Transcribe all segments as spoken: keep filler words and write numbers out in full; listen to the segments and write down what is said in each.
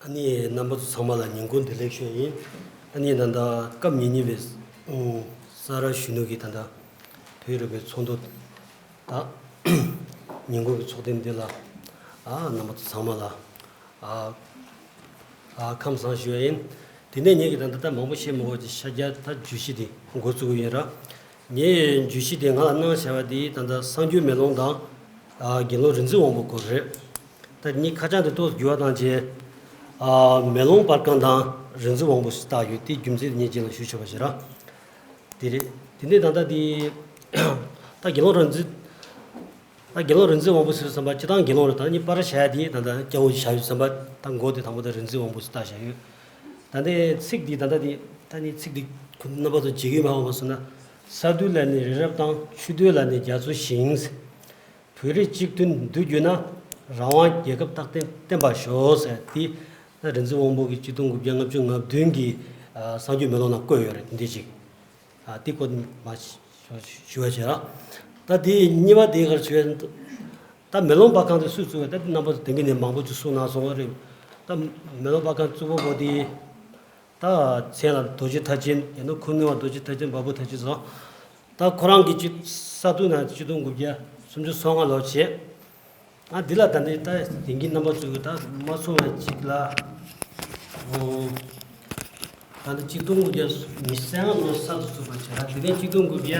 ཨ་ནི་རྣམ་པ་ཚོ་ཚང་མ་ལ་ཉིན་གུང་བདེ་ལེགས་ཞུ་ཡ་ཡིན། ཨ་ནི་ད་ལྟ་སྐབས་ཉེར་གཉིས་པའི་ཨུ་ས་རཱ་གཞོན་ནུ་གི་ད་ལྟ་བོད་རིག་པའི་ཚོགས་འདུ་དང་ཉིན་གུང་གི་ཚོགས་ཐེངས་འདི་ལ་ཨ་རྣམ་པ་ཚོ་ཚང་མ་ལ་ཨ་ཨ་ཁམས་བཟང་ཞུ་ཡ་ཡིན། དེ་ནས་ངེད་ཀྱི་ད་ལྟ་ད་མང་པོ་བཤད་མི་དགོས་ཀྱི་ཤར་རྒྱག་ད་བརྗོད་གཞི་འདི་འགོ་བཙུགས་ཀྱི་ཡིན་ར། ངས་བརྗོད་གཞི་དེ་ང་ལ་གནང་བྱ་བ་དེ་ད་ལྟ་གསར་འགྱུར་མེ་ལོང་དང་། ཨ་དགེ་སློང་རིག་འཛིན་དབང་པོ་སྐོར་རེད། ད་ངས་ཁ་བྱང་དེ་ཏོག་ཙམ་འགྱུར་བ་བཏང་རྗེས། ཨ་མེ་ལོང་པར་ཁང་དང་རིག་འཛིན་དབང་པོ་ཞེས་བཏགས་ཡོད། དེའི་རྒྱུ་མཚན་དེ་ངས་རྗེས་ལ་ཞུ་ཆོག་པ་ཞིག་ར། དེ་རེད། དེ་ནས་ད་ལྟ་དེ་ད་དགེ་སློང་རིག་འཛིན། ད་དགེ་སློང་རིག་འཛིན་དབང་པོ་ཟེར་བསམ་པ་སྤྱིར་བཏང་དགེ་སློང་རེད། ད་ནི་པར་བྱ་ཡ་དེ་ད་ལྟ་སྐྱ་བོ་བྱ་ཡོད་བསམ་པ་ད་མགོ་དེ་དང་པོ་ད་རིག་འཛིན་དབང་པོ་ཟེར་བཏགས་བྱ་ཡོད། ད་ནི་ཚིག་འདི་ད་ལྟ་དེ་ད་ནི་ཚིག་འདི་ཁོ་རྣམ་པ་ཚོ་བརྗེད་ཀྱི་མ་འོང་བ་སོང་ན། ས་འདུལ་ལ་ནི་རི་རབ་དང་། ཆོས་འདུལ་ལ་ནི་རྒྱ་མཚོ་ཞིང་། བོད་རིགས་གཅིག་མཐུན་འདུ་འགྱུར་ན། རང་དབང་རྒྱལ་ཁབ་རྟག་བརྟན་བརྟན་པར་ཤོག་ཟེར་དེ་ད་རིག་འཛིན་དབང་པོ་གི་ཆིག་སྟོང་དགུ་བརྒྱ་ལྔ་བཅུ་ང་བདུན་གི་གསར་འགྱུར་མེ་ལོང་ནང་བཀོད་ཡོད་རེད། དེ་འདྲ་ཅིག་ཨ་དེ་སྐོར་མ་ཞུ་བ་བྱས་ར། ད་དེ་གཉིས་པ་དེ་གར་བྱས། ད་མེ་ལོང་པར་ཁང་དེ་སུས་བཙུགས་པ། ད་རྣམ་པ་ཚོ་དེང་གི་ནས་མང་པོ་ཅིག་གསུངས་གནང་སོང་བ་རེད། ད་མེ་ལོང་པར་ཁང་བཙུགས་པ་པོ་དེ་ད་མཚན་ལ་རྡོ་རྗེ་མཐར་ཕྱིན། ཡང་ན་ཁུངས་སྣང་བ་རྡོ་རྗེ་མཐར་ཕྱིན་པ་པོ་ཐར་ཕྱིན་སོང་། ད་ཁོ་རང་གི་ཅིག་ས་ཐུག་ན་ཆིག་སྟོང་དགུ་བརྒྱ་སུམ་ཅུ་སོ་ལྔ་ལོ་བྱས། ཨ་འདི་ལ་ད་ནི་ད་དེང་གི་རྣམ་པ་ཚོས་ད་མ་སོང་བའི་ཅིག་ལ། ཨོ། ད་ནི་ཆིག་སྟོང་དགུ་བརྒྱ་ཉི་ཤུ་རྩ་ལྔ་ལོར་གསར་དུ་བཙུགས་པ་བྱས་ལ། དེ་ནས་ཆིག་སྟོང་དགུ་བརྒྱ་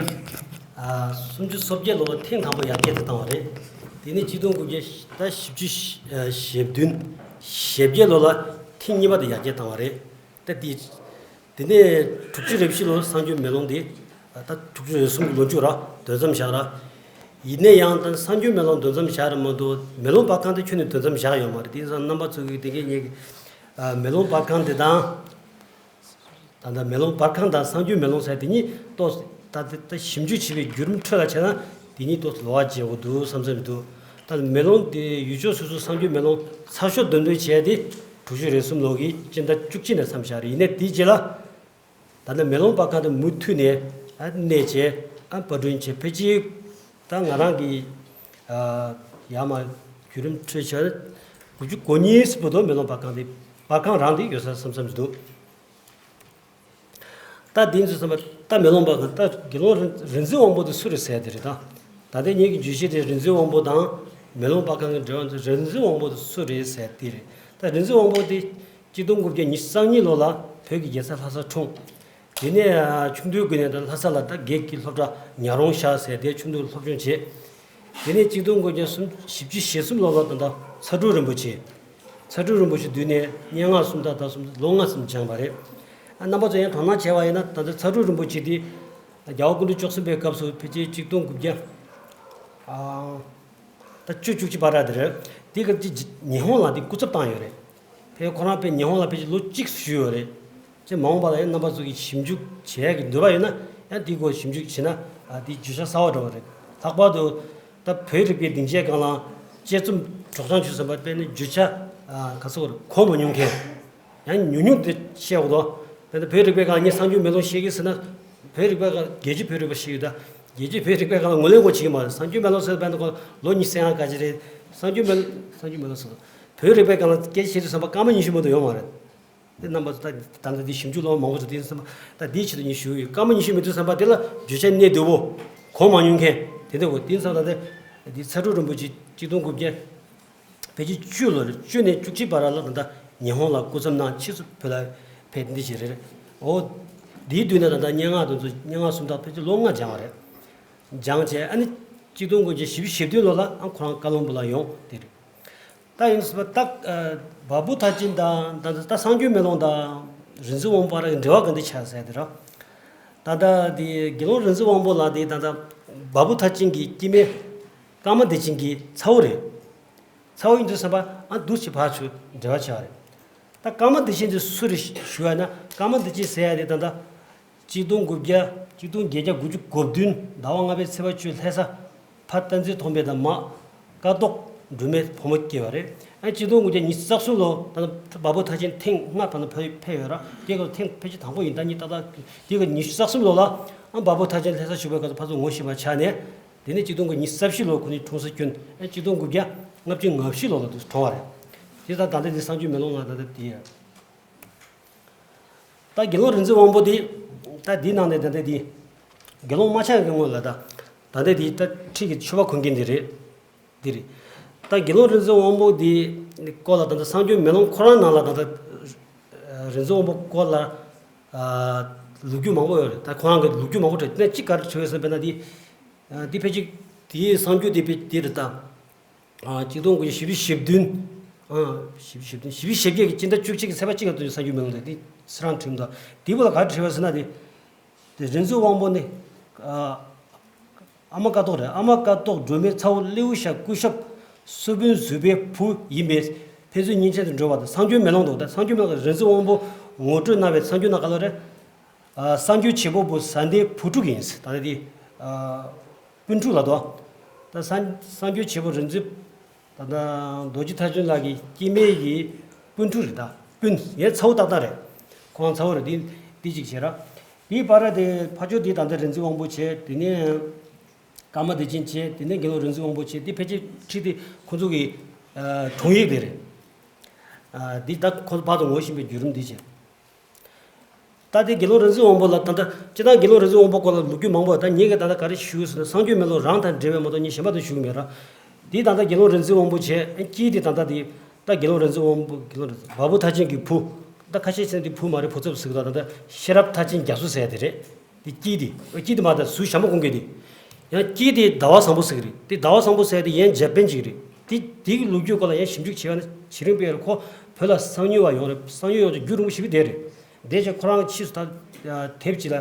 ཨ་སུམ་ཅུ་སོ་བརྒྱད་ལོ་ལ་ཐེངས་དང་པོ་ཡར་རྒྱས་དུ་བཏང་བ་རེད། དེ་ནས་ཆིག་སྟོང་དགུ་བརྒྱ་ད་བཞི་བཅུ་ཞེ་བདུན་ཞེ་བརྒྱད་ལོ་ལ་ཐེངས་གཉིས་པ་དུ་ཡར་རྒྱས་བཏང་བ་རེད། ད་འདི། དེ་ནས་དྲུག་ཅུ་རེ་བཞི་ལོར་གསར་འགྱུར་མེ་ལོང་འདི། ད་དྲུག་ཅུ་རེ་གསུམ་གྱི་ལོ་མཇུག་ར་འདོན་མཚམས་བཞག་ར། ཡིན་ན་ཡང་ད་གསར་འགྱུར་མེ་ལོང་འདོན་མཚམས་བཞག་ར་མ་གཏོགས་མེ་ལོང་པར་ཁང་དེ་ཁྱོན་ནས་འདོན་མཚམས་བཞག་ཡོད་མ་རེད། དེ་ཡིན་ཙང་རྣམ་པ་ཚོ་གིས་དེ་གའི་ངེད་ཀྱི་མེ་ལོང་པར་ཁང་དེ་དང་། ད་ལྟ་མེ་ལོང་པར་ཁང་དང་གསར་འགྱུར་མེ་ལོང་ཟེར་དེ་གཉིས་ཏོག་ད་ད་ཞིབ་འཇུག་བྱེད་པའི་བརྒྱུད་རིམ་ཁྲོད་ལ་བྱས་ན་དེ་གཉིས་ཏོག་ཙམ་ལོགས་ཀ་བྱེད་དགོས་འདུག་བསམ་ཚོད་འདུག་ད་མེ་ལོང་དེ་ཡུལ་ཕྱོགས་སོ་སོའི་གསར་འགྱུར་མེ་ལོང་ཚགས་ཤོག་འདོན་འདོན་བྱས་ཏེ་དྲུག་ཅུ་རེ་གསུམ་ལོ་གི་སྤྱི་ཟླ་བཅུ་གཅིག་ནས་མཚམས་བཞག་རེད། ཡིན་ནའི་དེའི་རྗེས་ལ་ད་ལྟ་མེ་ལོང་པར་ཁང་དེ་མུ་མཐུད་ནས་ཨ་གནས་བྱས་ཨ་པར་སྐྲུན་བྱས་ཕལ་ཆེར་ད་ང་རང་གི་ཨ་ཡར་མར་བརྒྱུད་རིམ་ཁྲོད་བྱས་དགུ་བཅུ་གོ་གཉིས་བར་དུ་མེ་ལོང་པར་ཁང་དེ་པར་ཁང་རང་དེ་ཡོད་ས་བསམ་བསམ་འདུག་ད་དེ་ཚོ་བསམ་པ་ད་མེ་ལོང་པར་ཁང་ད་དགེ་སློང་རིག་འཛིན་དབང་པོ་དེ་སུ་རེད་ཟེར་དེ་རེད་ད། ད་ལྟའི་ངེད་ཀྱི་བརྗོད་གཞི་དེ་རིག་འཛིན་དབང་པོ་དང་མེ་ལོང་པར་ཁང་གི་འབྲེལ་བ་དེ་རིག་འཛིན་དབང་པོ་དེ་སུ་རེད་ཟེར་དེ་རེད། ད་རིག་འཛིན་དབང་པོ་དེ་གཅིག་སྟོང་དགུ་བརྒྱ་ཉི་ཤུ་རྩ་གཉིས་ལོ་ལ་བོད་ཀྱི་རྒྱལ་ས་ལྷ་སར་འཁྲུངས། དེ་ནས་ཆུང་དུས་ཀྱི་ནས་ད་ལྷ་ས་ལ་ད་སྒེར་གྱི་སློབ་གྲྭ་ཉག་རོང་ཤག་ཟེར་དེ་ཆུང་དུས་སློབ་སྦྱོང་བྱས། དེ་ནས་གཅིག་སྟོང་དགུ་བརྒྱ་སུམ་བཞི་བཅུ་ཞེ་གསུམ་ལོ་ལ་ད་ལྟ་ཚ་གྲུ་རིན་པོ་ཆེ། ཚ་གྲུ་རིན་པོ་ཆེ་མདུན་ནས་སྙན་ངག་སུམ་རྟགས་དང་གསུམ་ལོ་ལྔ་ཙམ་སྦྱངས་པ་རེད། ཨ་རྣམ་པ་ཚོ་ཡང་དོ་སྣང་བྱས་པ་ཡིན་ན་ད་ལྟ་ཚ་གྲུ་རིན་པོ་ཆེ་དེ་རྒྱལ་བ་སྐུ་ཕྲེང་བཅུ་གསུམ་པའི་སྐབས་སུ་ཕལ་ཆེར་གཅིག་སྟོང་དགུ་བརྒྱ་ཨ་ད་བཅུ་བཅུ་གཅིག་བར་དེ་རེད། དེ་སྐབས་ཀྱི་ཉི་ཧོང་ལ་དེ་སྐུ་ཚབ་བཏང་ཡོད་རེད། ཕལ་ཁོ་རང་ཕལ་ཉི་ཧོང་ལ་ཕལ་ཆེར་ལོ་གཅིག་བཞུགས་ཡོད་རེད། ཅེས་མ་འོངས་པ་ལ་ཡང་རྣམ་པ་ཚོ་གིས་ཞིབ་འཇུག་བྱེད་ཡག་གི་འདོད་པ་ཡོད་ན་ཡང་དེའི་སྐོར་ཞིབ་འཇུག་བྱེད་ན་ཨ་དེའི་བརྗོད་བྱ་གསར་པ་འདྲ་བོ་རེད། ལྷག་པར་དུ་ད་བོད་རིག་པའི་སྡིངས་ཆའི་སྒང་ལ་དཔྱད་རྩོམ་སྒྲོག་སྦྱང་བྱེད་བསམ་པ་དཔེར་ན་བརྗོད་བྱ་ཨ་ག་ཚོད་གོ་མ་མྱོང་མཁན། ཡང་ཉུང་ཉུང་དེ་བཤད་འོ་དོ། དཔེར་ན་བོད་རིག་པའི་སྒང་ངས་གསར་འགྱུར་མེ་ལོང་ཤེས་ཀྱི་ཟེར་ན། བོད་རིག་པའི་སྒང་རྒྱལ་སྤྱིའི་བོད་རིག་པ་ཤེས་ཡོད་ད། རྒྱལ་སྤྱིའི་བོད་རིག་པའི་སྒང་ལ་ངོས་ལེན་སྐོར་བྱེད་ཀྱི་མ་རེད། གསར་འགྱུར་མེ་ལོང་ཟེར་བས་ན་ཁོ་ལོ་ཉི་ཤུ་རྩ་ལྔ་ག་ཅི་རེད། གསར་འགྱུར་མེ་གསར་འགྱུར་མེ་ལོང་ཟེར། བོད་རིག་པའི་སྒང་ལ་སྐད་ཆ་བཤད་དུས་ཙམ་པ་སྐར་མ་ཉི་ཤུ་མ་གཏོགས་ཡོང་མ་རེད། དེ་རྣམ་པ་ཚོ་ད་ད་ལྟ་འདི་ཞིབ་འཇུག་སློབ་མ་མང་པོ་ཞིག་དེ་ཙམ་པ་ད་འདིའི་ཆེད་དུ་ངས་ཞུ་གི་ཡོད། སྐར་མ་ཉི་ཤུ་མི་འདུག་ཙམ་པ་དེ་ལ་བརྗོད་བྱ་གནད་བསྡུས་པོ་གོ་མ་མྱོང་མཁན་དེ་འདྲ་གོ་དེ་ཙམ་ད་ལྟ་འདི་ཚ་གྲུ་རིན་པོ་ཆེ་གཅིག་སྟོང་དགུ་བརྒྱ། ཕལ་ཆེར་བཅུ་ལོ་རེད། བཅུ་ནས་བཅུ་གཅིག་བར་ལ་ད་ལྟ་ཉི་ཧོང་ལ་སྐུ་མཚམས་གནང་ཕྱིས་སུ་བོད་ལ་ཕེབས་འདི་བྱས་རེད། འོ། འདིའི་དུས་ནས་ད་ལྟ་སྙན་ངག་དེ་ཚོ་སྙན་ངག་སུམ་རྟགས་ཕལ་ཆེར་ལོ་ལྔ་སྦྱངས་པ་རེད། སྦྱངས་བྱས་ཨ་ནི་གཅིག་སྟོང་དགུ་བརྒྱ་བཞི་བཅུ་ཞེ་བདུན་ལོ་ལ་ཨ་ཁོ་རང་ཀ་ལོན་སྦུག་ལ་ཡོང་དེ་རེད། ད་ཡིན་ཟེར་བ་ད་བ་སྤུ་ཐར་ཅན་དང་ད་ད་གསར་འགྱུར་མེ་ལོང་དང་རིག་འཛིན་དབང་པོ་བར་གྱི་འབྲེལ་བ་ག་འདྲ་ཆགས་ཟེར་དེ་རེད། ད་ལྟ་དེ་དགེ་སློང་རིག་འཛིན་དབང་པོ་ལགས་དེ་ད་ལྟ་བ་སྤུ་ཐར་ཅན་གྱི་སྐྱེ་དམན་ཀརྨ་བདེ་ཆེན་གྱི་ཚ་བོ་རེད། ཚ་བོ་ཡིན་དུས་ཙམ་པ་ཨ་འདུག་ཅིག་ཕར་ཚུར་འབྲེལ་བ་ཆགས་རེད། ད་ཀརྨ་བདེ་ཆེན་དེ་སུ་རེད་ཞུ་བ་ན་ཀརྨ་བདེ་ཆེན་ཟེར་ཡ་དེ་ད་ལྟ་གཅིག་སྟོང་དགུ་བརྒྱ་གཅིག་སྟོང་བརྒྱད་བརྒྱ་དགུ་བཅུ་གོ་བདུན་ཟླ་བ་ལྔ་པའི་ཚེས་པ་བཅུ་ལྷ་ས་ཕ་བསྟན་འཛིན་ཐོགས་མེད་དང་མ་ཀཿཐོག་སྒྲོལ་མའི་བུ་མོ་སྐྱེས་པ་རེད། ཨ་གཅིག་སྟོང་དགུ་བརྒྱ་ཉི་ཤུ་རྩ་གསུམ་ལོ་ད་ལྟ་བ་སྤུ་ཐར་ཅན་ཐེངས་ལྔ་ད་ལྟ་ཕེབས་ཕེབས་ཡོད་ར། དེ་ག་ཐེངས་ཕལ་ཆེར་དང་པོ་ཡིན་ད་ཉིད་ཏག་ཏག་དེ་ག་ཉི་ཤུ་རྩ་གསུམ་ལོ་ལ་ཨ་བ་སྤུ་ཐར་ཅན་ལྷ་ས་བཞུགས་པའི་སྐབས་སུ་ཕར་ཚུར་ངོ་ཤེས་པ་ཆགས་ནས། དེ་ནས་གཅིག་སྟོང་དགུ་བརྒྱ་ཉི་ཤུ་རྩ་བཞི་ལོར་ཁོ་ནི་འཁྲུངས་ས་བསྐྱོན། ཨེ་གཅིག་སྟོང་དགུ་བརྒྱ་ལྔ་བཅུ་ང་བཞི་ལོ་ལ་དུ་གྲོངས་པ་རེད། དེ་ད་ད་ལྟ་དེ་གསང་སྤྱོད་མེ་ལོང་ལ་ད་ལྟ་དེ་ཡ། ད་དགེ་སློང་རིག་འཛིན་དབང་པོ་དེ་ད་འདི་ནང་ནས་ད་ལྟ་དེ་དགེ་སློང་མ་ཆགས་ཀྱི་སྔོན་ལ་ད་ད་ལྟ་དེ་ད་ཁྲིད་ཀྱི་མཆོད་པ་འཁོར་མཁན་དེ་རེད། འདི་རེད། ད་དགེ་སློང་རིག་འཛིན་དབང་པོ་འདི་སྐོར་ལ་ད་ལྟ་གསང་སྤྱོད་མེ་ལོང་ཁོ་རང་ནང་ལ་ད་ལྟ་རིག་འཛིན་དབང་པོ་སྐོར་ལ་ལོ་རྒྱུས་མང་པོ་ཡོད་རེད། ད་ཁོ་རང་གི་ལོ་རྒྱུས་མང་པོ་བྲིས་དེ་ནས་གཅིག་ག་རེ་བྲིས་ཡོད་ཟེར་བས་ན་འདི་འདི་ཕལ་ཆེར་དེའི་གསང་སྤྱོད་དེ་དཔེ་དེ་རེད་ད། ཆིག་སྟོང་དགུ་བརྒྱ་བཞི་བཅུ་ཞེ་བདུན། བཞི་བཅུ་ཞེ་བདུན་བཞི་བཅུ་ཞེ་བརྒྱད་ཀྱི་སྤྱི་ཟླ་བཅུ་གཅིག་གི་ཚེས་པ་གཅིག་ལ་བཏོན་གསང་སྤྱོད་མེ་ལོང་དེ་འདི་ཚེ་རང་ཁྲིམས་དང་དེའི་བུ་ལ་ག་རེ་བྲིས་པ་ཟེར་ན་དེ། དེ་རིག་འཛིན་དབང་པོ་ནི། ཨ་མ་ཀཿཐོག་རེད། ཨ་མ་ཀཿཐོག་སྒྲོལ་མའི་ཚ་བོ་ལེའུ་ཤ་སྐུ་ཞབས་སོ་བུན་བཟོད་པའི་བུ་ཡིན་པས་ཕན་ཚུན་གཉེན་ཚན་དུ་འགྲོ་བ་དང་གསང་སྤྱོད་མེ་ལོང་དུ་ད་གསང་སྤྱོད་མེ་ལོང་རིག་འཛིན་དབང་པོ་ངོ་སྤྲོད་གནང་བའི་གསང་སྤྱོད་ནང་ག་ལ་རེད། གསང་སྤྱོད་བྱེད་པོ་བུ་བཟའ་ཟླའི་བུ་ཕྲུག་ཡིན། ད་ལྟ་དེ་སྤུན་ཕྲུག་ལ་དོ། ད་གསང་གསང་སྤྱོད་བྱེད་པོ་རིག་འཛིན། ད་ལྟ་རྡོ་རྗེ་མཐར་ཕྱིན་ལགས་ཀྱི་སྐྱེ་དམན་གྱི་སྤུན་ཕྲུག་རེད། ད་སྤུན་ངའི་ཚ་བོ་ཏག་ཏག་རེད། ཁོང་ཚ་བོ་རེད། དེ་དེ་གཅིག་བྱས་ར། དེའི་བར་དེ་ཕར་ཕྱོགས་དེ་ད་ལྟ་རིག་འཛིན་དབང་པོ་བྱས། དེ་ནས་ཀརྨ་བདེ་ཆེན་བྱས། དེ་ནས་དགེ་སློང་རིག་འཛིན་དབང་པོ་བྱས། དེ་ཕལ་ཆེར་ཁྲིད་དེ་ཁོ་ཚོ་གི་དྲུང་ཡིག་དེ་རེད། འདི་ད་ཁོ་ཚོ་བར་དུ་ངོ་ཤེས་པའི་བརྒྱུད་རིམ་འདི་བྱས། ད་དེ་དགེ་སློང་རིག་འཛིན་དབང་པོ་ལ་ད་ལྟ་སྤྱིར་བཏང་དགེ་སློང་རིག་འཛིན་དབང་པོ་སྐོར་ལ་ལོ་རྒྱུས་མང་པོ། ད་ངེད་ཀྱིས་ད་ལྟ་ག་རེ་ཞུས་ཟེར་ན་གསང་སྤྱོད་མེ་ལོང་རང་དང་འབྲེལ་བའི་མ་གཏོགས་ངས་གཞན་པ་དེ་ཞུ་གི་མེད་ར། དེ་ད་ལྟ་དགེ་སློང་རིག་འཛིན་དབང་པོ་བྱས་དཀྱིལ་དེ་ད་ལྟ་དེ་ད་དགེ་སློང་རིག་འཛིན་དབང་པོ་དགེ་སློང་རིག་འཛིན་བ་བུ་མཐར་ཕྱིན་གྱི་བུ། ད་ཁ་ཤས་ཅན་དེ་བུ་མ་རེད། བུ་ཚབ་ཟེར་གི་ད་ད་ལྟ་ཤེས་རབ་མཐར་ཕྱིན་རྒྱ་མཚོ་ཟེར་ཡ་དེ་རེད། དེ་དཀྱིལ་དེ་དཀྱིལ་དེ་མ་ད་ཟུར་ཞྭ་མོ་གོན་གྱི་དེ། ཡང་དཀྱིལ་དེ་ཟླ་བ་བཟང་པོ་ཟེར་གི་རེད། དེ་ཟླ་བ་བཟང་པོ་ཟེར་ཡ་དེ་ཡང་འཇར་པན་ཅིག་རེད། དེ་དེའི་ལོ་རྒྱུས་སྐོར་ལ་ཡང་ཞིབ་འཇུག་བྱས་པ་ན་ཇི་རིང་པས་ཁོ་བོད་ལ་གསང་ཉུལ་བ་ཡོང་རེད། གསང་ཉུལ་ཡོང་ཚེ་རྒྱུ་རིང་པོ་ཞིག་བསྡད་རེད། དེ་ཕྱིར་ཁོ་རང་ཕྱིས་སུ་ད་དེབ་ཅིག་ལ་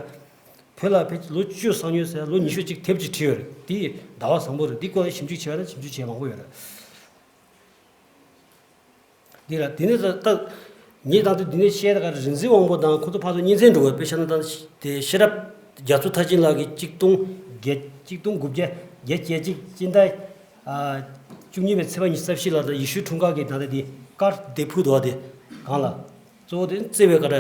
བོད་ལ་ཕལ་ཆེར་ལོ་བཅུ་གསང་ཉུལ་ཟེར་ལོ་ཉི་ཤུ་གཅིག་དེབ་ཅིག་བྲིས་ཡོད་རེད། དེ་ཟླ་བ་བཟང་པོ་རེད། དེ་སྐོར་ལ་ཞིབ་འཇུག་བྱས་པ་ན་ཞིབ་འཇུག་བྱས་མང་པོ་ཡོད་རེད། འདི་ལ་དེ་ནས་ད་ངས་ད་དུང་འདི་ནས་བཤད་ད་ག་རིག་འཛིན་དབང་པོ་དང་ཁོ་ཚོ་ཕར་ཚུར་གཉེན་ཚན་འགྲོ་བའི་དཔེ་ཆ་ན་ད་དེ་ཤེས་རབ་རྒྱ་མཚོ་མཐར་ཕྱིན་ལགས་ཀྱིས་གཅིག་སྟོང་བརྒྱད་གཅིག་སྟོང་དགུ་བརྒྱ་བརྒྱད་བརྒྱད་གཅིག་སྤྱི་ཟླ་བཅུ་གཉིས་པའི་ཚེས་པ་ཉི་ཤུ་རྩ་བཞི་ལ་ད་ཡེ་ཤུའི་འཁྲུངས་སྐར་གྱི་ད་ལྟ་དེ་ཀར་དེ་ཕུལ་འདུག་བ། དེ་གང་ལ་གཙོ་བོ་དེ་བརྩེ་བའི་ཀ་ར་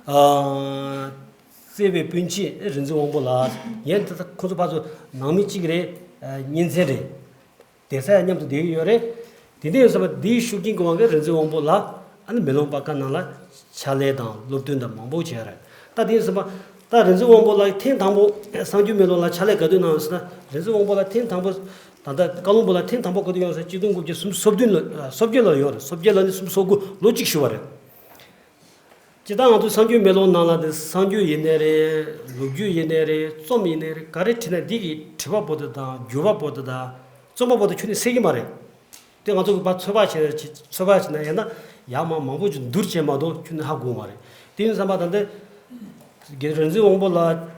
བརྩེ་བའི་སྤུན་མཆེད་རིག་འཛིན་དབང་པོ་ལགས། ངས་ད་ཁོ་ཚོ་ཕར་ཚུར་ནང་མི་གཅིག་རེད། གཉེན་ཚན་རེད། བསྡད་ས་ཡང་མཉམ་དུ་བསྡད་ཀྱི་ཡོད་རེད། དེ་འདྲ་ཡིན་ཙང་འདིའི་ཤུགས་རྐྱེན་གྱི་དབང་གིས་རིག་འཛིན་དབང་པོ་ལགས་ཨ་ནི་མེ་ལོང་པར་ཁང་ནང་ལ་ཕྱག་ལས་དང་སློབ་སྟོན་དང་མང་པོ་བྱས་རེད། ད་དེ་ཡིན་ཙང་ད་རིག་འཛིན་དབང་པོ་ལགས་ཐེངས་དང་པོ་གསང་སྤྱོད་མེ་ལོང་ལ་ཕྱག་ལས་ག་དུས་གནང་ཡོད་ཟེར་ན། རིག་འཛིན་དབང་པོ་ལགས་ཐེངས་དང་པོ་ད་ལྟ་བཀའ་བློན་པོ་ལགས་ཐེངས་དང་པོ་ག་དུས་ཡོང་ཟེར་ན་གཅིག་སྟོང་དགུ་བརྒྱ་སུམ་ཅུ་སོ་བདུན་ལོ་སོ་བརྒྱད་ལོ་ཡོང་རེད། སོ་བརྒྱད་ལོ་ནས་སུམ་ཅུ་སོ་དགུ་ལོ་གཅིག་བཞུགས་པ་རེད། སྤྱིར་བཏང་ང་ཚོ་གསང་སྤྱོད་མེ་ལོང་ནང་ལ་དེ་གསང་སྤྱོད་ཡིན་ནའི་རེད། ལོ་རྒྱུས་ཡིན་ནའི་རེད། རྩོམ་ཡིན་ནའི་རེད། ག་རེ་བྲིས་ན་འདི་གི་བྲིས་པ་པོ་དེ་དང་བསྒྱུར་བ་པོ་དེ་དང་རྩོམ་པ་པོ་དེ་ཁྱོན་ནས་གསལ་གྱི་མ་རེད། དེ་ང་ཚོ་གི་ཕར་ཚོད་དཔག་བྱས་ཚོད་དཔག་བྱས་ན་ཡང་ན་ཡག་མ་མང་པོ་ཅིག་བསྡུར་བྱས་མ་གཏོགས་ཁྱོན་ནས་ཧ་གོ་མ་རེད། དེ་ཡིན་ཙང་མ་ད་ལྟ་རིག་འཛིན་དབང་པོ་ལགས་